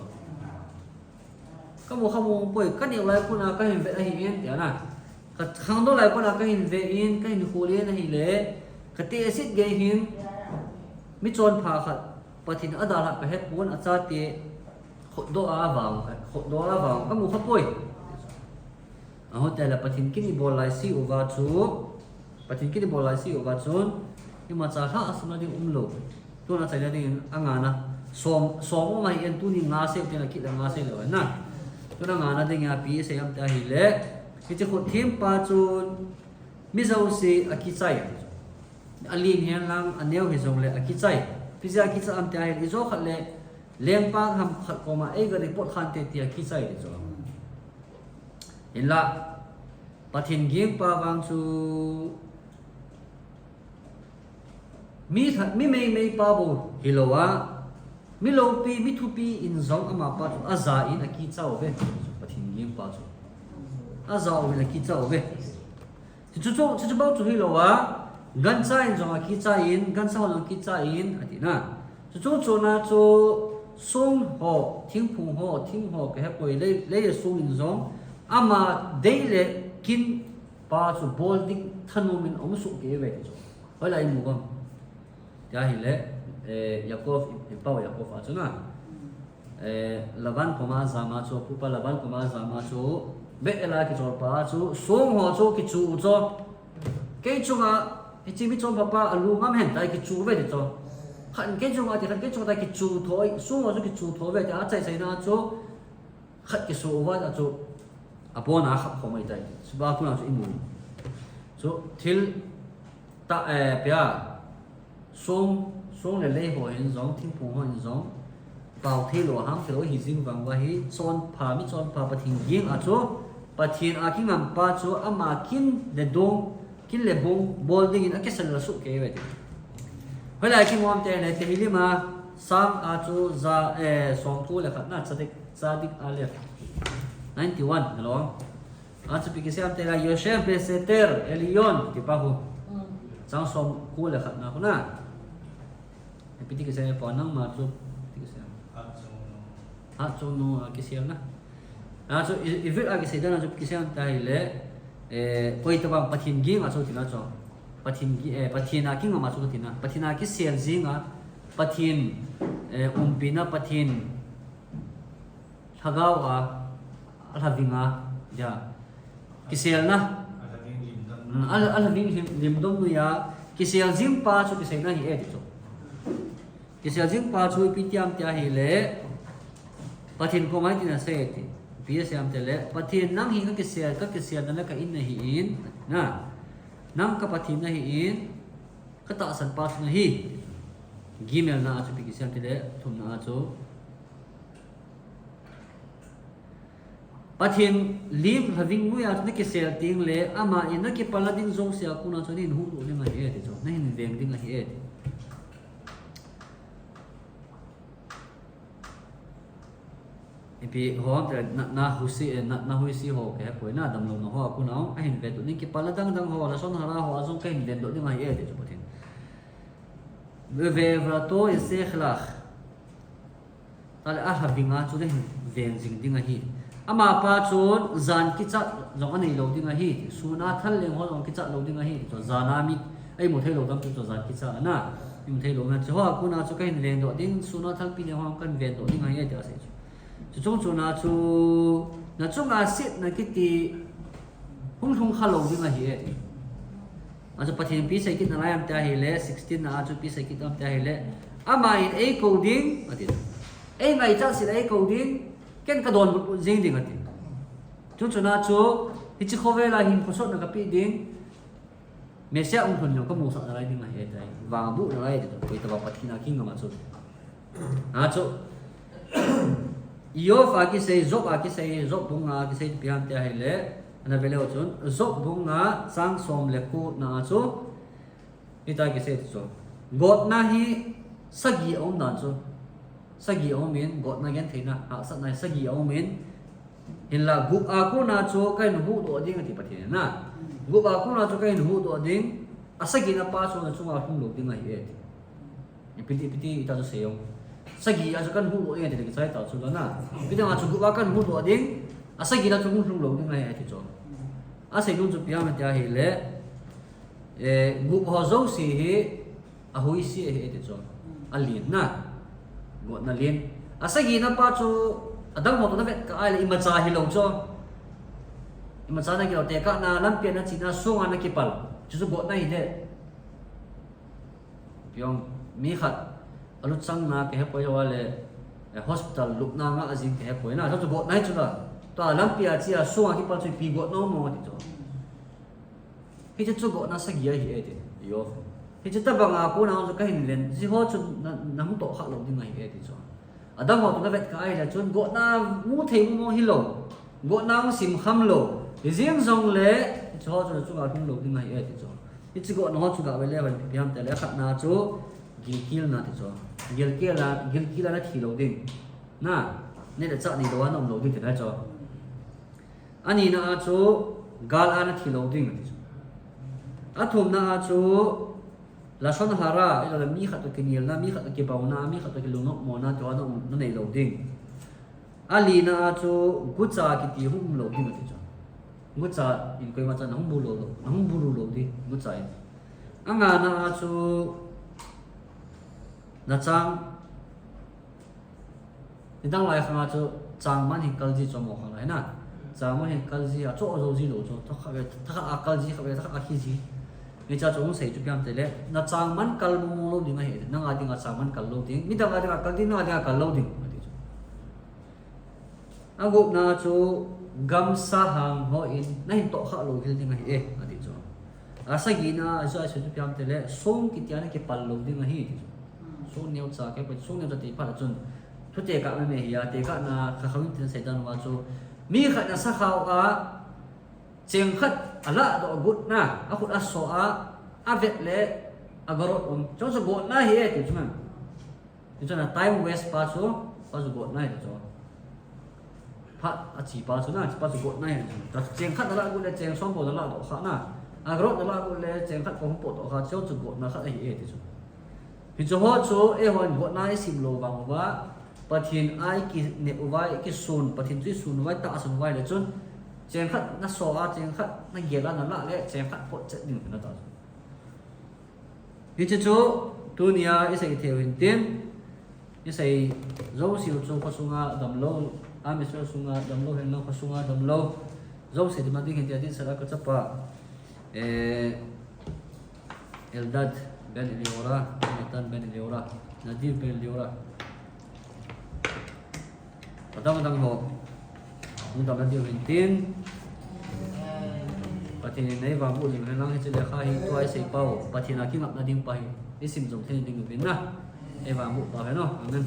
Kamu kha mong poi, kaneo lai kona kahin vet ahi in, tia na. Kakhangdong lai kona kahin ve in, kahin khol in ahile, katehset gei hin, michonpha khat, Pathen adalhah kahet pon, achate, khutdoh a avao, khutdoh a avao, kamu kha poi. Ahung tile Pathen kin ibol laise uva chu, Pathen kin ibol laise uva chun, imacha lhahsamna ding umlou. Tuna chaina dingin angana, som, som um ahi in tuni nga sei, tina kit le nga sei lou na. Tuna ngana dingin ipi isei ham tia ahile, hiche khut thempa chun, mi jouse akichai. Alen hen lang, aneo hijongle akichai. Ipi jeh a akichai ham tia ahile, ijo khat le, lengpa ham khat koma, eiga report khante tia akichai ti chu. Hinla, Pathen gingpa vang chu mi lha-, mi meimei pa bou hilou a, mi loupi, mi thupi in jong amapa chu aja in akichai uve. Pathen gingpa chu aja uvin akichai uve. Chuchu, chuchu bou chu hilou a, gancha in jong akichai in, gancha ho jong akichai in, ati na. Chuchu chona chu song ho, thingphung ho, thing ho, kahepoi lei, lei le song in jong, ama dei le kin pa chu bol ding thanom in aum soh kei uve ti chu. Hoilai imu vang. Tia ahile, Eh, Yaakov, i, i pau Yaakov a chu na. Eh, Laban koma jama chu, pupa Laban koma jama chu, Bethel a kichol pa chu, song ho chu kichu chu. Kei chunga, hiche mi chom papa, alu ngam hen tai kichu ve ti chu. Khan kei chunga ti khan kei chunga tai kichu thoi, song ho chu kichu thoi ve ti a chai chai na chu. Khat kisu uva chu abona khap khom ai tai. Chuba kuna chu imu. Chu thil ta, eh, pia. Song, song le lei ho hin jong, thingphung ho hin jong. Pau thei lou, ham thei lou, hi jing vang uva hi, chonpha, mi chonpha, Pathen ging a chu, Pathen a kingam pa chu, ama kin le dong, kin le bong, bol dingin a kisel la su kei ve ti. Hoilai kimu am tile, Tehillim a, Sam a chu, ja, eh, som ko le khat na, tzadik, tzadik alef. Ninety-one, hello. A chu ipi kisei am tile, Yoshev Beseter Elyon, ti pa hu. Mm. Chang som ko le khat na hu na. Ipi ti kisei pa nangma chu, ipi ti kisei. Hat chung nu, a kisei na. A chu i, i vil a kisei dan a chu kisei am tile, eh, koi tabang Pathen ging a chu tina chu. Pathen gi, eh, Pathen a kingam a chu tina. Pathen a kisel jing a, Pathen, eh, umpi na Pathen Lhagao a, a lhaving a, ya. Kiselna. A lhaving lim dom. Mm, a, a lhaving lim, lim dom nu ya. Kisel jing pa chu kisei na hi e ti chu. Kisel jing pa chu ipi ti am tia hile. Pathen koma itin asei ti. Ipi asei am tile. Pathen nang hi ka kisel, ka kisel na le ka in na hi in. Na. Nang ka Pathen na hi in. Ka tahsan pa chu na hi. Gimel na a chu ipi kisei am tile. Thum na a chu. Pathen lim lhaving nu ya chu na kisel ting le, ama in na kipalna ding jouse a kona chu na hin huhdoh ding ahi e ti chu, na hin veng ding ahi e ti. Ipi ho te na, na husi, eh, na, na huisi ho ke poi na damlou na ho a kona a hin ve tu ning kipalna dang dang ho, lashon hara ho a jong ka hin veng doh ding ahi e ti chu Pathen. Ve'evrato eseh lach. Tale a lhaving a chu le hin veng jing ding ahi. Ama pa chun jan kichat jong anei lou ding ahi. Sun a thal leng ho jong kichat lou ding ahi. Chu jan a mi, ei mu thei lou dam chu jan kichat na. Ei mu thei lou na chu ho a kona chu ka hin veng doh ding, sun a thal pi leng ho ka hin veng doh ding ahi ti asei chu. Chu chung chuna chu na chunga setna kiti hung lhung kha lou ding ahi e. A chu Pathen ipi sei kit nalai am tia hile, sixteen na a chu ipi sei kit am tia hile. Ama in ei kou ding, ati. Ei ngaichat sel a ei kou ding, ken ka donbut jing ding ati. Chu chuna chu, hiche khovel a hin khosotna ka pe ding, Messiah hung lhun jong ka musah nalai ding ahi e tai. Vangboh nalai ding, koi tabang Pathen a kingam a chu. A chu, Job a kisei, Job a kisei, Job bung nga a kisei ipi ham tia hile, ana ve leu chun, Job bung nga chang som le ko na a chu, hita kisei ti chu. Gotna hi sagi a um dan chu. Sagi a um in, gotna gentheina, hahsatna hi sagi a um in, hinla gup a kona chu ka hin huhdoh ding ati Pathen in na. Gup a kona chu ka hin huhdoh ding, a sagina pa chu na chunga lhung lou ding ahi e ti. Ipi ti, ipi ti, ita chu sei jong. Sagi a chu ka hin huhdoh ding ati le kichai ta chu la na. Ipi ti a chu gup a ka hin huhdoh ding, a sagina chu hung lhung lou ding ahi e ti chu. A sei ding chu ipi ham tia hile, eh, gup ho jouse hi, a huisi ahi e ti chu. A len na. Gotna len. A sagina pa chu, adang ho toh na vet kah a le imacha hilou chu. Imacha na kilou tekah na, lampi a na chena, song a na kipal. Chu chu gotna ahi de. Piong, mi khat, a luchang na ka hepoi lou a le, eh, hospital lupna nga a jing ka hepoi na. Chu chu gotna ahi chu la. Tua lampi a che a, song a kipal chu ipi gotna um mo ti chu. Hiche chu gotna sagi ahi e ti, Job. Hiche tabang a kona chu ka hin len, hiche ho chu na, na hung toh kha lou ding ahi e ti chu. Adang ho toh na vet kah a hile chun gotna mu thei mu mong hilou. Gotna hung sim kham lou. Hijeng jong le, hiche ho chu na chunga lhung lou ding ahi e ti chu. Hiche gotna ho chu ga ve le, ipi ham tia le, khatna chu, gilkelna ti chu. Gilkel a, gilkel a na thi lou ding. Na, neh le chah neilou a na um lou ding ti na chu. Anina a chu gal a na thi lou ding ati chu. Athumna a chu lashon hara, ilo le mi khat toh kinelna, mi khat toh kibauna, mi khat toh kilungnopmona, tua na um, na nei lou ding. Alina a chu gucha kiti hung um lou ding ati chu. Gucha in koima chan na hung bulu lou, na hung bulu lou ding, gucha in. Angana a chu Na chang, nidang lai khang a chu chang man hin kal ji chu mo khang lai na. Chang man hin kal ji a chu ajo ji lou chu. Thakhat ve, thakhat a kal ji, khat ve, thakhat a khi ji. Hiche chu hung sei chu ipi ham itile, na chang man kal mong mong lou ding ahi. Nang a dinga chang man kal lou ding. Midang a dinga kal ding, nang a dinga kal lou ding. Ati chu. Agupna chu gamsa hang hon nahin tohkhah louhel ding ahi e, ati chu. Asagina, Jesu asei chu ipi ham itile, song kiti a nakipal lou ding ahi, ati chu. Song neocha, kei pa song neocha ti phat a chun. Thu tekah mei mei hi a, tekahna kha kham in tin seidan uva chu. Mi khat in asakhao a, cheng khat alah doh agot na, akhut aso a, avet le, agarot um. Chu chu gotna ahi e, ati chu man. Hichun a time waste pa chu, pa chu gotna ahi chu. Phat achi pa chu na, pa chu gotna ahi chu. Ta cheng khat nalah got le cheng som bou nalah doh kha na. Agarot nalah got le cheng khat bou hung pot doh kha, chu chu gotna khat ahi e ti chu. Hichu ho chu eihon gotna isim lou vang uva, Pathen a ikinep uva, ikisun, Pathen chu isun uva, itahsan uva le chun. Cheng khat naso a, cheng khat nagel a nalah le, cheng khat pot chet ding na ta chu. Hiche chu, tunia isei theiu hintin, isei jouse u chu khosunga damlou, amisel sunga damlou, henlang khosunga damlou, jouse dima ding hintin, atin sara kachapa, eh, Eldad ben Eliora, Nathan ben Eliora, Nadir ben Eliora. Adang adang ho. Hung damna diu hintin. Pathen in eivangboh jing hen lang hiche lekha hi tua isei pau. Pathen a kingapna ding pa hi. Isim jom thei ding uvin na. Eivangboh pau hen o. Amen.